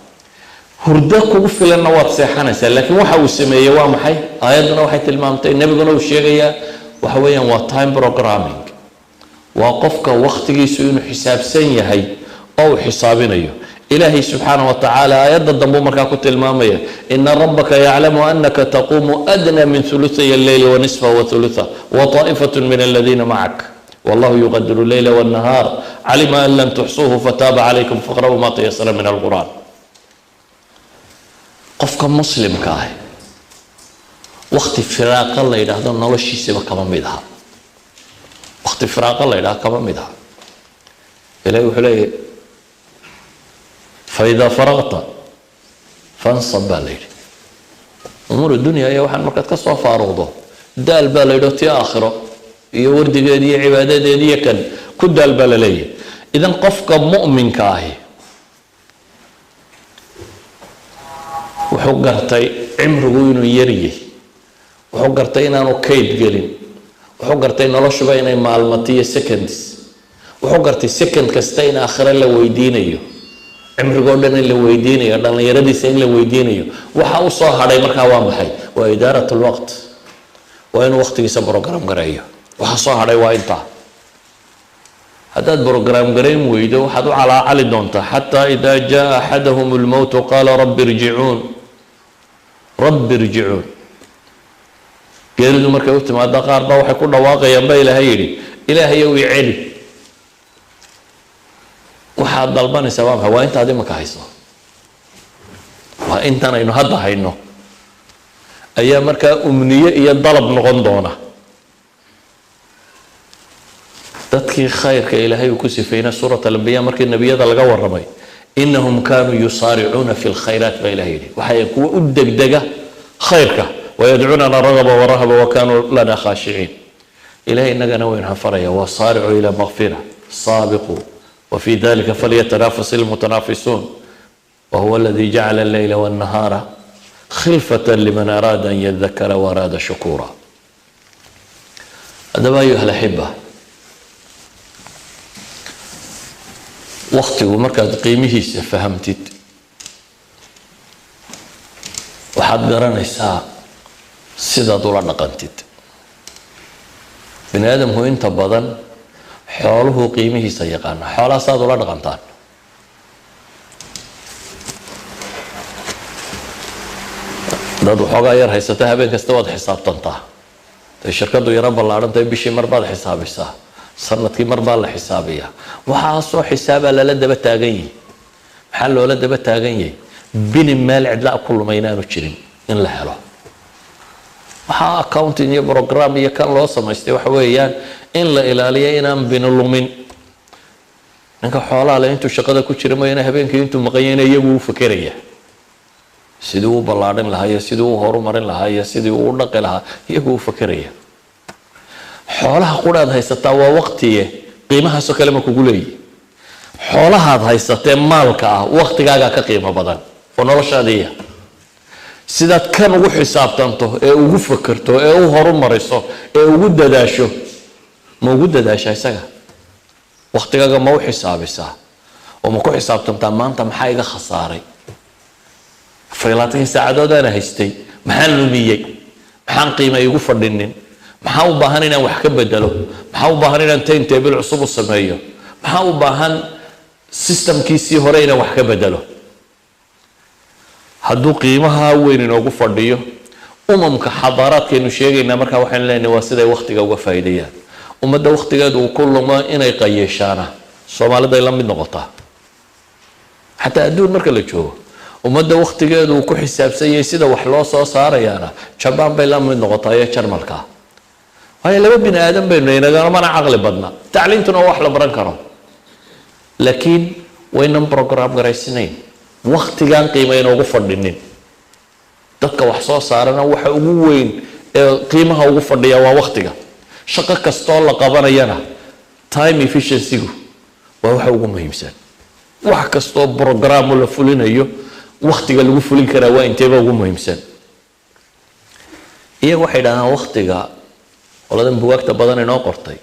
Hurdo kugu filanna waad seexanaysaa, laakiin waxa uu sameeyey waa maxay? Aayadduna waxay tilmaamtay, nebiguna uu sheegayaa, waxa weeyaan waa time programming. Waa qofka waktigiisu inuu xisaabsan yahay oo uu xisaabinayo. Ilaahay subxaana wa tacaala aayadda dambuu markaa ku tilmaamaya: إن ربك يعلم أنك تقوم أدنى من ثلثي الليل ونصفه وثلثه وطائفة من الذين معك والله يقدر الليل والنهار علم أن لن تحصوه فتاب عليكم فاقرؤوا ما تيسر من القرآن. Qofka muslimka ah wakti firaaqa la yidhaahdo noloshiisaba kama mid aha, wakti firaaqa la yidhahdo kama mid aha. Ilahi wuxuu leeyahy: فإذا فرغت فانصب baa la yidhi. أمور الدنيا iyo waxaan markaad ka soo faaruqdo, daal baa la yidhi, oo tii aakhiro iyo wardigeedi iyo cibaadadeedi iyo kan ku daal baa la leeyahay. Idan qofka mu'minka ahi wuxuu gartay cimrigu inuu yaryay, wuxuu gartay inaanu kayd gelin, wuxuu gartay noloshuba inay maalmato iyo seconds, wuxuu gartay second kasta in aakhiro la weydiinayo, cimrigoo dhan in la weydiinayo, dhallinyaradiisa in la weydiinayo. Waxa u soo hadhay markaa waa maxay? Waa إدارة الوقت, waa inuu waqtigiisa program gareeyo. Waxa soo hadhay waa intaa. Haddaad program garayn weydo, waxaad u calaacali doontaa حتى إذا جاء أحدهم الموت قال رب ارجعون رب ارجعون. Geeridu markay u timaado, qaar baa waxay ku dhawaaqayaan, ba Ilaahay yidhi, "Ilaahayow, i celi." Waxaad dalbanaysaa waa maxay? Waa intaad imika hayso, waa intan aynu hadda hayno ayaa markaa umniye iyo dalab noqon doona. Dadkii khayrka Ilaahay uu ku sifeynay سورة الأنبياء, markii nebiyada laga warramay, إنهم كانوا يسارعون في الخيرات baa Ilahay yidhi, waxay kuwa u degdega khayrka, ويدعوننا رغبا ورهبا وكانوا لنا خاشعين. Ilahay innagana waynu xafaraya: وسارعوا إلى مغفرة, سابقوا, وفي ذلك فليتنافس المتنافسون, وهو الذي جعل الليل والنهار خلفة لمن أراد أن يذكر وأراد شكورا. Haddaba, أيها الأحبة, waktigu markaad qiimihiisa fahamtid, waxaad garanaysaa sidaad ula dhaqantid. Bini aadamku inta badan xooluhu qiimihiisa yaqaana. Xoolaha saad ula dhaqantaan. Dad waxoogaa yar haysata, habeen kasta waad xisaabtantaa. Day shirkadu yaro ballaadhantahay, bishii mar baad xisaabisaa, sanadkii mar baa la xisaabiyaa. Waxaasoo xisaabaa lala daba taagan yihi. Maxaa loola daba taagan yahay? Bini meel cidla ku lumay inaanu jirin in la helo. Waxaa accounting iyo program iyo kan loo samaystay waxa weeyaan in la ilaaliyo inaan bini lumin. Ninka xoolaha le intuu shaqada ku jira mooyaane, habeenkii intuu maqanyayna iyagu u fekeraya sidii uu ballaadhin lahaa iyo sidii uu horumarin lahaa iyo sidii uu u dhaqi lahaa, iyagu u fekeraya. Xoolaha quraad haysataa waa waqtiye, qiimahaasoo kale ma kugu leeyihi? Xoolahaad haysatee maalka ah, waqtigaagaa ka qiimo badan oo noloshaadiiya. Sidaad kan ugu xisaabtanto ee ugu fekerto ee u horumariso ee ugu dadaasho, ma ugu dadaashaa isaga? Waqtigaaga ma u xisaabisaa oo ma ku xisaabtantaa, maanta maxaa iga khasaaray 24-kii saacadood aana haystay? Maxaan lumiyey? Maxaan qiima igu fadhinin? Maxaa u baahan inaan wax ka bedelo? Maxaa u baahan inaan time table cusub u sameeyo? Maxaa u baahan systemkiisii hore inaan wax ka bedelo? Hadduu qiimaha weyn inoogu fadhiyo umamka xadaaraadkaynu sheegaynaa, markaa waxaynu leenahay waa siday waktiga uga faa'iideeyaan. Ummadda waktigeedu uu ku lumo inay qayeeshaana Soomaaliday la mid noqotaa. Xataa adduun marka la joogo, ummadda waktigeedu uu ku xisaabsan yahay sida wax loo soo saarayaana Jabaan bay la mid noqotaa iyo Jarmalka. Waayo, laba bini aadam baynu, inagamana caqli badna. Tacliintuna waa wax la baran karo, laakiin waynan program garaysnayn, waktigaan qiima inoogu fadhinin. Dadka wax soo saarana waxa ugu weyn ee qiimaha ugu fadhiya waa waktiga. Shaqo kastoo la qabanayana time efficiency-gu waa waxa ugu muhiimsan. Wax kastoo programmo la fulinayo, waktiga lagu fulin karaa waa inteeba ugu muhiimsan. Iyaga waxay dhahdaan waktiga, qoladan bugaagta badan inoo qortay,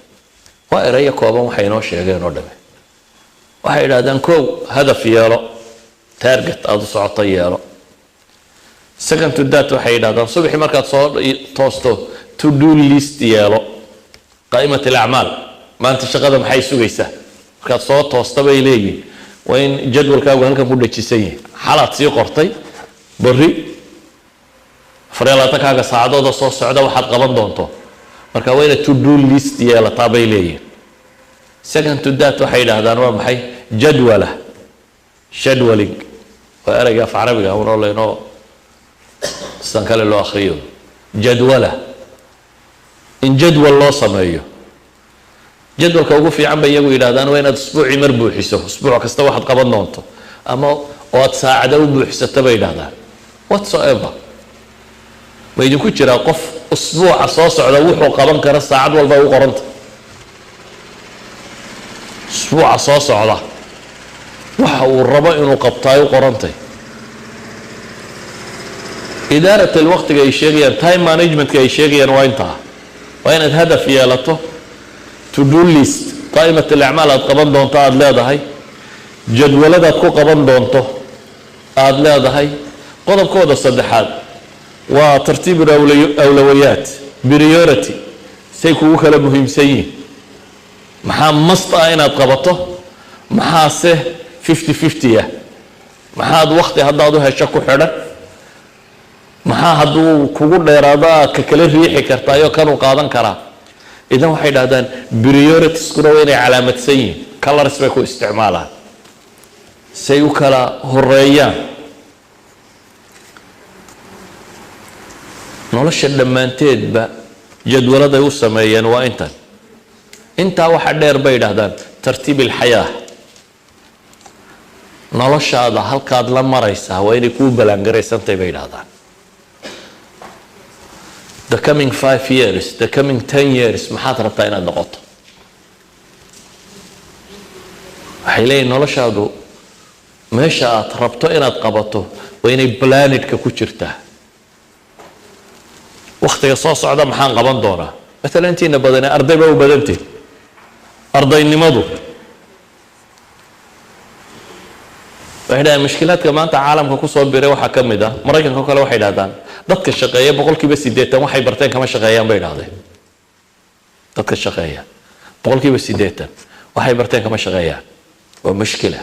waa erayo kooban waxay inoo sheegeen oo dhame. Waxay idhahdaan: kow, hadaf yeelo, target aada u socoto yeelo. Second to that, waxay yidhahdaan, subaxii markaad soo toosto to do list yeelo, qaa'imat alacmaal, maanta shaqada maxay sugaysaa. Markaad soo toosta, bay leeyihin, waa in jadwalkaagu halkan ku dhajisan yahay, xalaad sii qortay berri 24-kaaga saacadooda soo socda waxaad qaban doonto. Marka waa inaad to do list yeelataa, bay leeyihin. Second to that, waxay yidhaahdaan, waa maxay? Jadwala, scheduling, waa ereyga af carabiga unoo laynoo sidan kale loo akriyo. Jadwala, in jadwal loo sameeyo. Jadwalka ugu fiican bay iyagu yidhahdaan waa inaad usbuucii mar buuxiso, usbuuc kasta waxaad qaban doonto, ama oo aad saacada u buuxsato, bay yidhahdaan. Whatsoever, ma idinku jiraa qof usbuuca soo socda wuxuu qaban kara saacad walba u qoranta? Usbuuca soo socda waxa uu rabo inuu qabtaay u qorantay. Idaarat alwaqtiga ay sheegayaan, time managementka ay sheegayaan, waa intaa: waa inaad hadaf yeelato, to do list, qaa'imat alacmaal aad qaban doonto aada leedahay, jadwaladaad ku qaban doonto aada leedahay. Qodobkooda saddexaad waa tartiib awlawayaat, priority, say kugu kala muhiimsan yihin. Maxaa must ah inaad qabato? Maxaase 50-50 ah? Maxaad wakti haddaad u hesho ku xidhan? Maxaa hadduu kugu dheeraado aad ka kala riixi kartaayo kanuu qaadan karaa? Idan waxay dhahdaan prioritieskuna waa inay calaamadsan yihiin, colors bay ku isticmaalaan say u kala horeeyaan. Nolosha dhammaanteedba jadwaladay u sameeyeen waa intan. Intaa waxa dheer, bay idhahdaan, tartiib ilxayaa, noloshaada halkaad la maraysaa waa inay kuu ballaangaraysantahay, bay idhahdaan. The coming 5 years, the coming 10 years, maxaad rabtaa inaad noqoto? Waxay leeyihin noloshaadu meesha aad rabto inaad qabato waa inay planetka ku jirtaa. Waktiga soo socda maxaan qaban doonaa? Maalan, intiina badane arday ba u badantihin. Ardaynimadu, waxay dhahdaan, mushkilaadka maanta caalamka kusoo biray waxaa ka mid ah, Maraykanka o kale, waxay dhahdaan, dadka shaqeeya 80% waxay barteen kama shaqeeyaan, bay dhahdeen. Dadka shaqeeya 80% waxay barteen kama shaqeeyaan. Waa mushkila.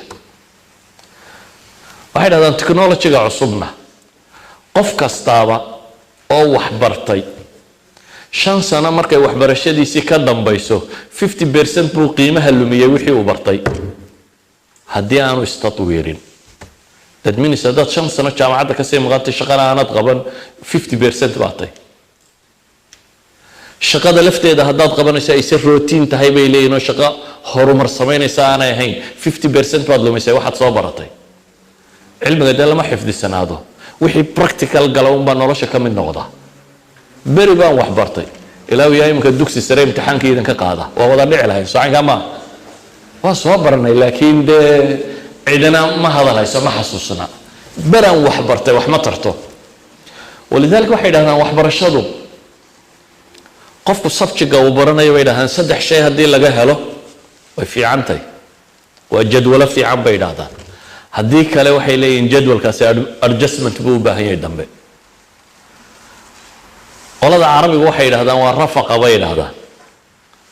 Waxay dhahdaan technologyga cusubna qof kastaaba oo wax bartay 5 sano markay waxbarashadiisii ka dambayso, 50% buu qiimaha lumiyey wixii uu bartay haddii aanu istatwiirin. That means haddaad 5 sano jaamacadda kasii maqantay, shaqana aanad qaban, 50% baa tay. Shaqada lafteeda haddaad qabanayso ayse routine tahay bay leeyihin, oo shaqo horumar samaynaysa aanay ahayn, 50% baad lumisay waxaad soo baratay. Cilmiga dee lama xifdisanaado, wixii practical gala unbaa nolosha ka mid noqda. Beri baan wax bartay ilaa uu yahay iminka dugsi sare imtixaanka idinka qaada, waa wada dhici lahayn. Socankaa maa waa soo baranay, laakiin dee cidina ma hadalhayso, ma xasuusna beraan wax bartay, wax ma tarto. ولذلك waxay dhahdaan waxbarashadu qofku subjectiga uu baranayo, bay dhahdaan, saddex shay haddii laga helo way fiican tahay, waa jadwalo fiican bay dhahdaan. Haddii kale waxay leeyihin jadwalkaasi adjustment buu u baahan yahay dambe. Qolada carabigu waxay yidhahdaan waa rafaqa bay yidhahdaan,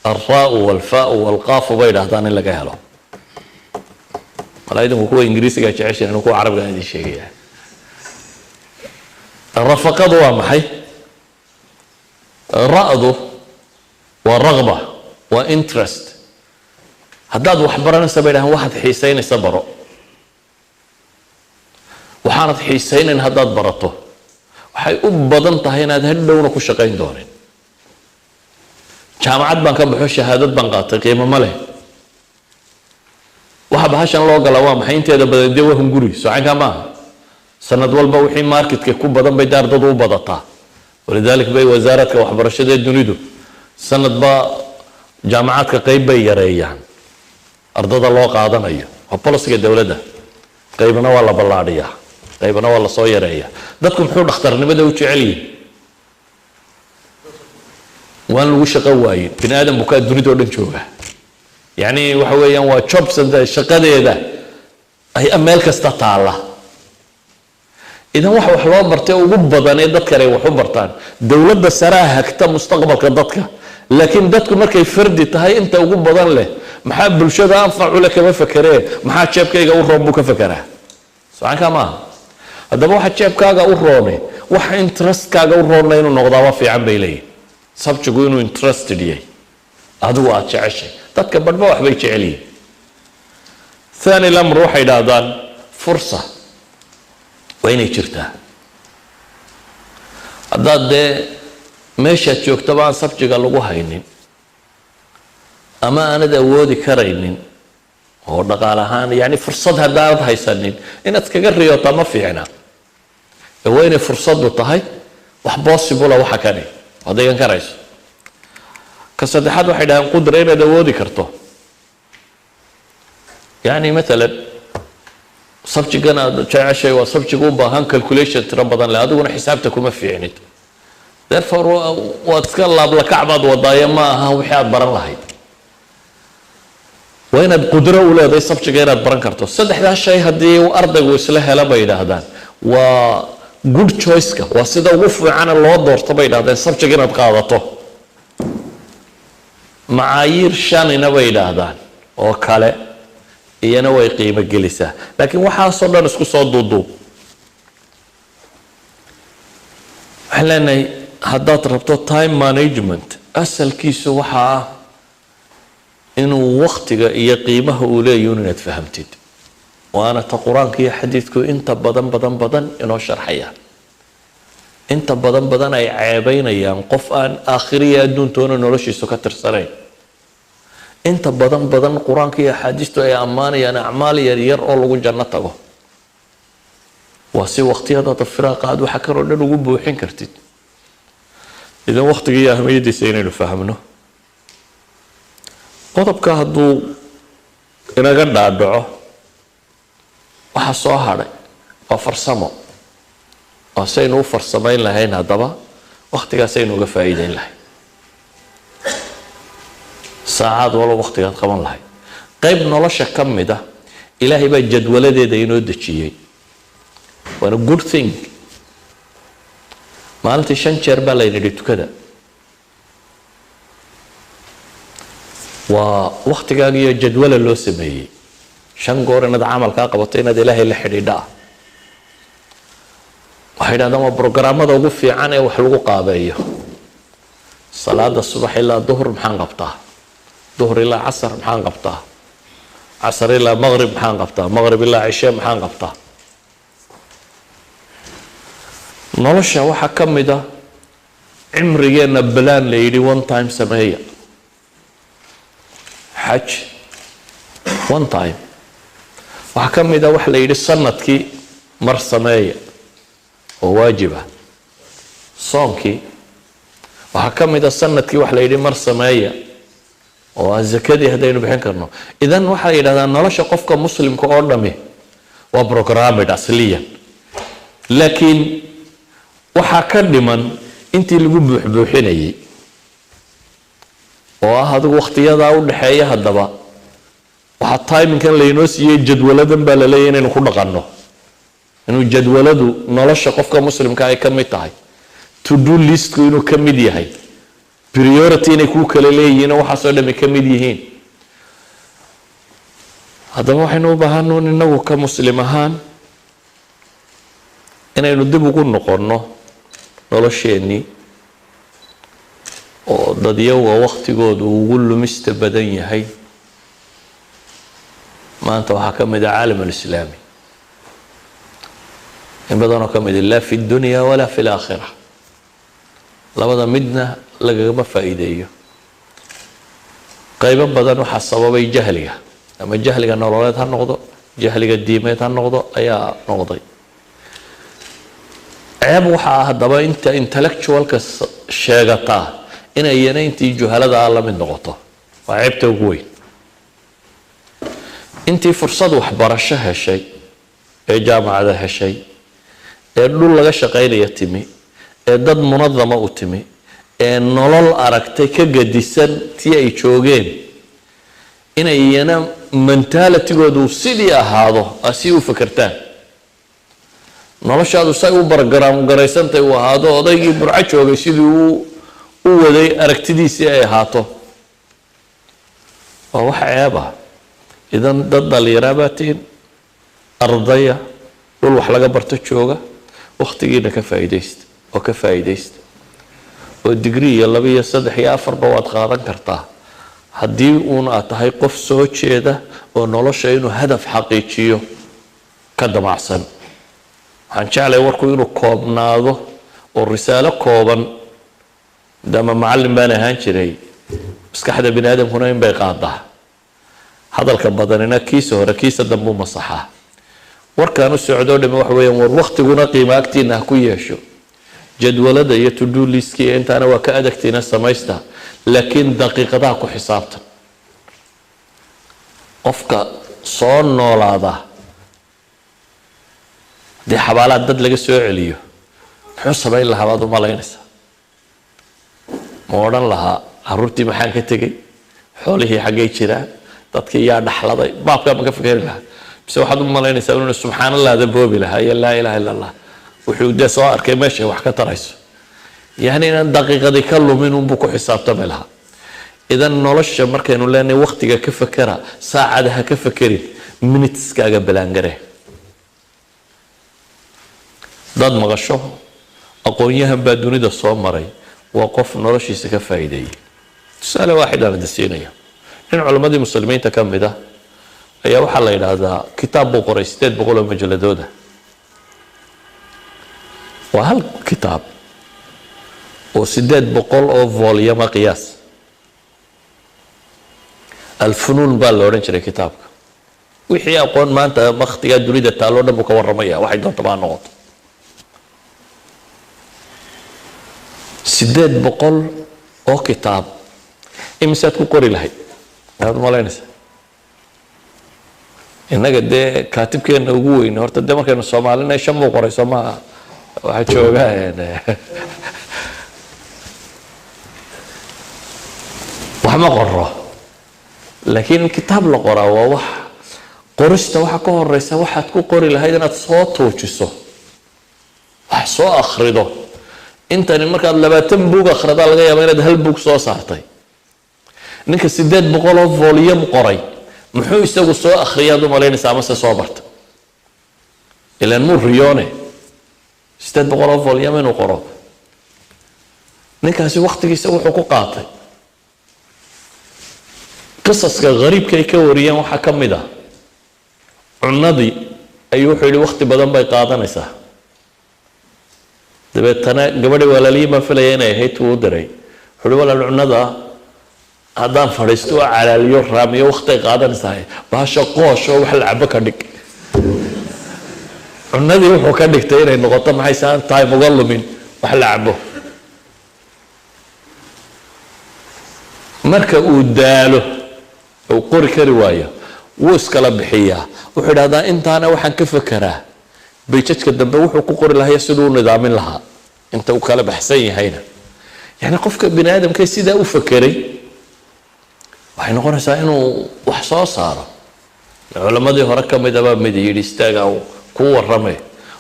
الراء والفاء والقاف bay yidhahdaan in laga helo. Malaa idinku kuwa ingiriisiga jeceshin, inu kuwa carabiga idin sheegaya. Rafaqadu waa maxay? Ra'du waa رغبة, waa interest. Haddaad wax baranaysa, bay dhahaan, waxaad xiisaynaysa baro. Waxaanad xiisaynayn haddaad barato, waxay u badan tahay inaad hadhowna ku shaqayn doonin. Jaamacad baan ka baxo, shahaadad baan qaatay, qiimo ma leh. Waxa bahashan loo galaa waa maxay? Inteeda badan dee waa hunguri, socankaa maaha. Sanad walba wixii marketka ku badan bay dee ardadu u badataa. ولذلك bay wasaaradka waxbarashada ee dunidu sanadba jaamacaadka qeyb bay yareeyaan ardada loo qaadanayo. Waa policyga dowladda. Qaybna waa la ballaadhiyaa, qaybna waa lasoo yareeyaa. Dadku muxuu dhakhtarnimada u jecel yihin? Waan lagu shaqo waayin. Bini aadam bukaa dunida oo dhan jooga. Yacni waxa weeyaan waa jobs shaqadeeda ay meel kasta taalla. Idan waxa wax loo bartay ugu badan ee dadkan ay wax u bartaan, dowladda saraa hagta mustaqbalka dadka, laakiin dadku markay fardi tahay, inta ugu badan leh maxaa bulshada anfacu leh kama fekeree, maxaa jeebkayga u roon buu ka fekeraa. Socankaa maaha. Haddaba waxa jeebkaaga u roone, waxa interestkaaga u roonna inuu noqdaaba fiican bay leeyihin. Subjectgu inuu interested yahay, adigu aada jeceshay. Dadka badhba waxbay jecel yihin. ثاني الأمر waxay idhaahdaan فرصة waa inay jirtaa. Haddaad dee meeshaad joogtaba aan subjectiga lagu haynin ama aanad awoodi karaynin oo dhaqaal ahaan, yani fursad haddaanad haysanin, inaad iskaga riyootaa ma fiicna. Ee waa inay fursaddu tahay wax possible, waxa kani waad dhigan karayso. Ka saddexaad waxay dhahaan قدرة, inaad awoodi karto. Yani maalan subjectgan aad jeceshay waa subject u baahan calculation tiro badan leh, adiguna xisaabta kuma fiicnid. Therefore waad iska laablakac baad wadaaye, ma aha wixii aad baran lahayd. Waa inaad qudro u leedahay subjectga inaad baran karto. Saddexdaa shay haddii uu ardaygu isla helo, bay yidhaahdaan, waa good choice-ka, waa sida ugu fiicana loo doorto, bay yidhahdeen, subject inaad qaadato. Macaayiir shanina, bay yidhaahdaan, oo kale iyana way qiimo gelisaa. Laakiin waxaasoo dhan isku soo duuduub, waxaan leenahay haddaad rabto time management, asalkiisu waxaa ah inuu waktiga iyo qiimaha uu leeyahy inaad fahamtid. Waana ta qur-aanka iyo xadiidku inta badan badan badan inoo sharxayaan, inta badan badan ay ceebeynayaan qof aan aakhiriya adduuntoona noloshiisu ka tirsanayn. Inta badan badan qur-aanka iyo axaadiistu ay ammaanayaan acmaal yar yar oo lagu janno tago. Waa si waqtiyadaada firaaqa aad waxa kanoo dhan ugu buuxin kartid. Idan waqtiga iyo ahmiyadiisa inaynu fahmno, qodobka hadduu inaga dhaadhaco, waxa soo hadhay waa farsamo, waa saynu u farsamayn lahayn haddaba waqtigaasaynu uga faa'iideyn lahayn saacaad walba waqtigaad qaban lahayd. Qayb nolosha ka mid ah Ilaahay baa jadwaladeeda inoo dejiyey, waana good thing. Maalintii shan jeer baa layna yidhi tukada. Waa waktigaaga iyo jadwala loo sameeyey 5 goor inaad camalkaa qabato, inaad Ilaahay la xidhiidha ah. Waxay yidhahdaan waa programmada ugu fiican ee wax lagu qaabeeyo. Salaada subax ilaa duhur maxaan qabtaa? Duhur ilaa casar maxaan qabtaa? Casar ilaa maqrib maxaan qabtaa? Maqrib ilaa cishe maxaan qabtaa? Nolosha waxaa ka mid a cimrigeenna balaan la yidhi one time sameeya xaj, one time. Waxaa ka mid a waxa la yidhi sanadkii mar sameeya oo waajib ah, soonkii. Waxaa ka mid a sanadkii waxa la yidhi mar sameeya oo ah zakadii, haddaynu bixin karno. Idan waxaa la yidhahdaa nolosha qofka muslimka oo dhami waa programmed asliyan, laakiin waxaa ka dhiman intii lagu buuxbuuxinayay oo ah adigu wakhtiyadaa u dhexeeya. Haddaba waxaa timingkan laynoo siiyey jadwaladan baa laleeyahy inaynu ku dhaqanno, inuu jadwaladu nolosha qofka muslimka ay ka mid tahay, to do listku inuu ka mid yahay, priority inay kuu kala leeyihiin oo waxaasoo dhami ka mid yihiin. Haddaba waxaynu u baahanuun inagu ka muslim ahaan inaynu dib ugu noqonno nolosheennii, oo dadyowga waktigoodu ugu lumista badan yahay maanta waxaa ka mid ah caalam alislaami in badanoo ka mid, laa fi dunya walaa fi laakhira, labada midna lagagama faa'iideeyo. Qaybo badan waxaa sababay jahliga, ama jahliga nololeed ha noqdo, jahliga diimeed ha noqdo, ayaa noqday ceeb. Waxaa haddaba inta intellectualka sheegataa inay iyana intii juhalada ah la mid noqoto waa ceebta ugu weyn. Intii fursad waxbarasho heshay ee jaamacada heshay ee dhul laga shaqaynaya timi ee dad munadama u timi ee nolol aragtay ka gadisan tii ay joogeen, inay iyana mentalitygoodu sidii ahaado, si u fekertaan, noloshaadu say u program garaysantay uu ahaado, odaygii Burco joogay sidii uu u waday aragtidiisii ay ahaato, waa wax ceeb ah. Idan dad dhalinyaraa baa tihin, ardaya, dhul wax laga barto jooga, wakhtigiina ka faa'iidaysta oo ka faa'iidaysta, oo digrii iyo 2 iyo 3 iyo 4ba waad qaadan kartaa haddii uun aad tahay qof soo jeeda oo nolosha inuu hadaf xaqiijiyo ka damacsan. Waxaan jeclay warku inuu koobnaado oo risaalo kooban, maadaama macallin baan ahaan jiray. Maskaxda bini aadamkuna in bay qaadaa, hadalka badanina kiisa hore kiisa dambuu masaxaa. Warkaan u socdoo dhami waxa weeyaan, war waktiguna qiimo agtiina ha ku yeesho, jadwalada iyo to do listkii intaana waa ka adagtiina samaysta, laakiin daqiiqadaha ku xisaabtan. Qofka soo noolaada haddii xabaalaha dad laga soo celiyo, muxuu samayn lahaa baad u malaynaysaa? Ma odhan lahaa caruurtii maxaan ka tegey, xoolihii xaggay jiraan, dadkii yaa dhaxladay, baabkaa ma ka fikeri lahaa? Mise waxaad u malaynaysaa inuu subxaan allahda boobi lahaa iyo laa ilaha illa Allah, wuxuu dee soo arkay meeshay wax ka tarayso? Yani inaan daqiiqadii ka lumin unbuu ku xisaabtami lahaa. Idan nolosha markaynu leenahay waktiga ka fekera, saacada ha ka fekerin, minuteskaaga balaangare. Dad maqasho aqoon-yahan baa dunida soo maray, waa qof noloshiisa ka faa'iideeyey. Tusaale waaxid aan idin siinaya: nin culammadii muslimiinta ka mid ah ayaa waxaa la yidhaahdaa kitaab buu qoray 800 oo majaladooda. Waa hal kitaab oo 800 oo volume qiyaas. Alfunuun baa la odhan jiray kitaabka. Wixii aqoon maanta waktigaa dunida taaloo dhan buu ka warramaya, waxay doontaba ha noqoto. 800 oo kitaab imisaad ku qori lahayd maxaad umalaynaysaa? Innaga dee kaatibkeena ugu weyn horta dee markaynu soomaalinay 5 buu qoray, soo maaha? Waxaa jooga wax ma qoro, laakiin kitaab la qoraa waa wax. Qorista waxaa ka horeysa waxaad ku qori lahayd inaad soo tuujiso, wax soo akhrido. Intani markaad 20 buug akhridaa laga yaaba inaad hal buug soo saartay. Ninka 800 oo volume qoray muxuu isagu soo akhriyaad u malaynaysaa amase soo barta? Ilaan muu riyoone 800 oo volume inuu qoro. Ninkaasi waktigiisa wuxuu ku qaatay. Qisaska qariibka ay ka wariyeen waxaa ka mid ah cunadii ayuu wuxuu yidhi wakti badan bay qaadanaysaa. Dabeetana gabadhi walaaliyiin baan filaya inay ahayd tuu u diray, wuxuu yidhi walaal, cunada haddaan fadhiisto oo calaaliyo raamiyo wakti ay qaadanaysaa, bahasha qoosh oo wax la cabo ka dhig. Cunadii wuxuu ka dhigtay inay noqoto maxay saan time uga lumin, wax la cabo. Marka uu daalo uu qori kari waayo wuu iskala bixiyaa. Wuxuu idhahdaa intaana waxaan ka fekeraa bayjajka dambe wuxuu ku qori lahaya siduu u nidaamin lahaa inta uu kala baxsan yahayna. Yani qofka bini aadamka sidaa u fekeray waxay noqonaysaa inuu wax soo saaro. Culammadii hore ka mid abaa mid yidhi istaagaa kuu warramay,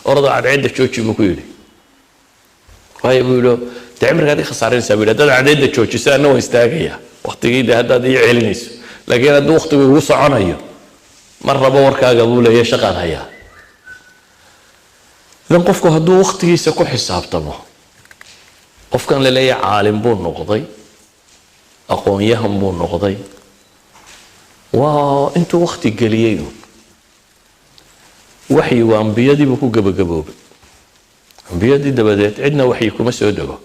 orada cadceedda jooji buu ku yidhi. Waayo buu yidhi, dee cimrigaad i khasaarinaysaa buu yidhi, haddaad cadceedda joojiso anna waan istaagayaa waqtigii, dee haddaad ii celinayso, laakiin hadduu waqtigu igu soconayo mar rabo warkaaga buu leeyahay, shaqaan hayaa. Idan qofku hadduu waqtigiisa ku xisaabtamo, qofkan la leeyahay caalim buu noqday, aqoon-yahan buu noqday, waa intuu waqti geliyey uun. Waxyigu ambiyadii buu ku gebagaboobay, ambiyadii dabadeed cidna waxyi kuma soo dego.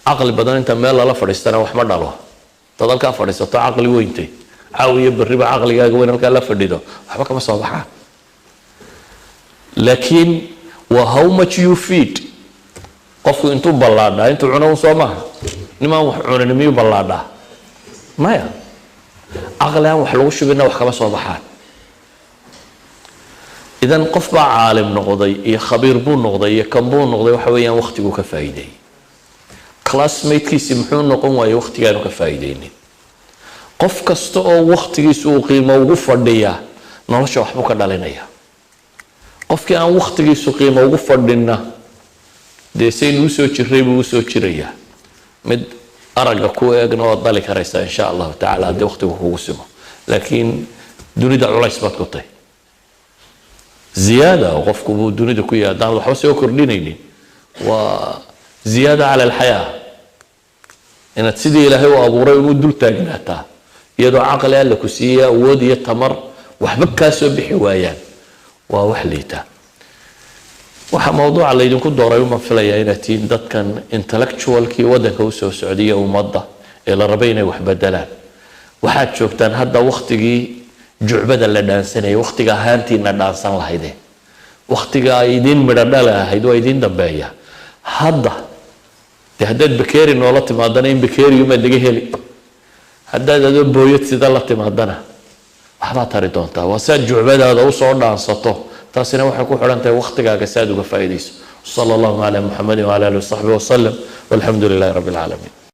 Caqli badan inta meel lala fadhiistana wax ma dhalo. Dad halkaa fadhiisato caqli weyntay caawiyo berriba caqligaaga weyn halkaa la fadhido waxba kama soo baxaan. Laakiin waa how much you feed. Qofku intuu ballaadhaa intuu cuno un soo maaha. Nimaan wax cunin miyuu ballaadhaa? Maya. Caqli aan wax lagu shubina wax kama soo baxaan. Idan qof baa caalim noqday iyo khabiir buu noqday iyo kan buu noqday, waxa weeyaan waqtiguu ka faa'iideeyey. Classmatekiisi muxuu noqon waayey waqtigaanu ka faa'iideynin? Qof kasta oo waqtigiisu uu qiimo ugu fadhiyaa nolosha waxbuu ka dhalinaya. Qofkii aan waqtigiisu qiimo ugu fadhinna dee saynu usoo jiray buu usoo jirayaa. Mid aragga ku eegna waad dhali karaysaa insha Allahu tacala haddii waqtigu kugu simo, laakiin dunida culays baad ku tahay ziyaada oo qofku buu dunida ku yahay haddaan waxba soo kordhinaynin. Waa ziyaada cala alxayaa inaad sidii Ilaahay u abuuray ugu dul taagnaataa iyadoo caqli Alla ku siiyey, awood iyo tamar, waxba kaa soo bixi waayaan, waa wax liita. Waxaa mawduuca laydinku dooray uma filayaa inaad tihiin dadkan intellectualkii waddanka usoo socdiya ummadda ee la rabay inay wax bedelaan. Waxaad joogtaan hadda waktigii jucbada la dhaansanayay, waktiga ahaantiina dhaansan lahayde, waktiga ay idiin midho dhali ahayd waa idiin dambeeya. Hadda dee haddaad bakeeri noola timaadana in bakeeriyumaad naga heli, haddaad adoo booyad sida la timaadana waxbaad tari doontaa. Waa si aad jucbadaada usoo dhaansato, taasina waxay ku xidhan tahay waktigaaga si aad uga faa'iidayso. Sala allahu calaa Muxamedin wacala alihi wasaxbihi wasalam, walxamdu lilahi rabbi alcaalamiin.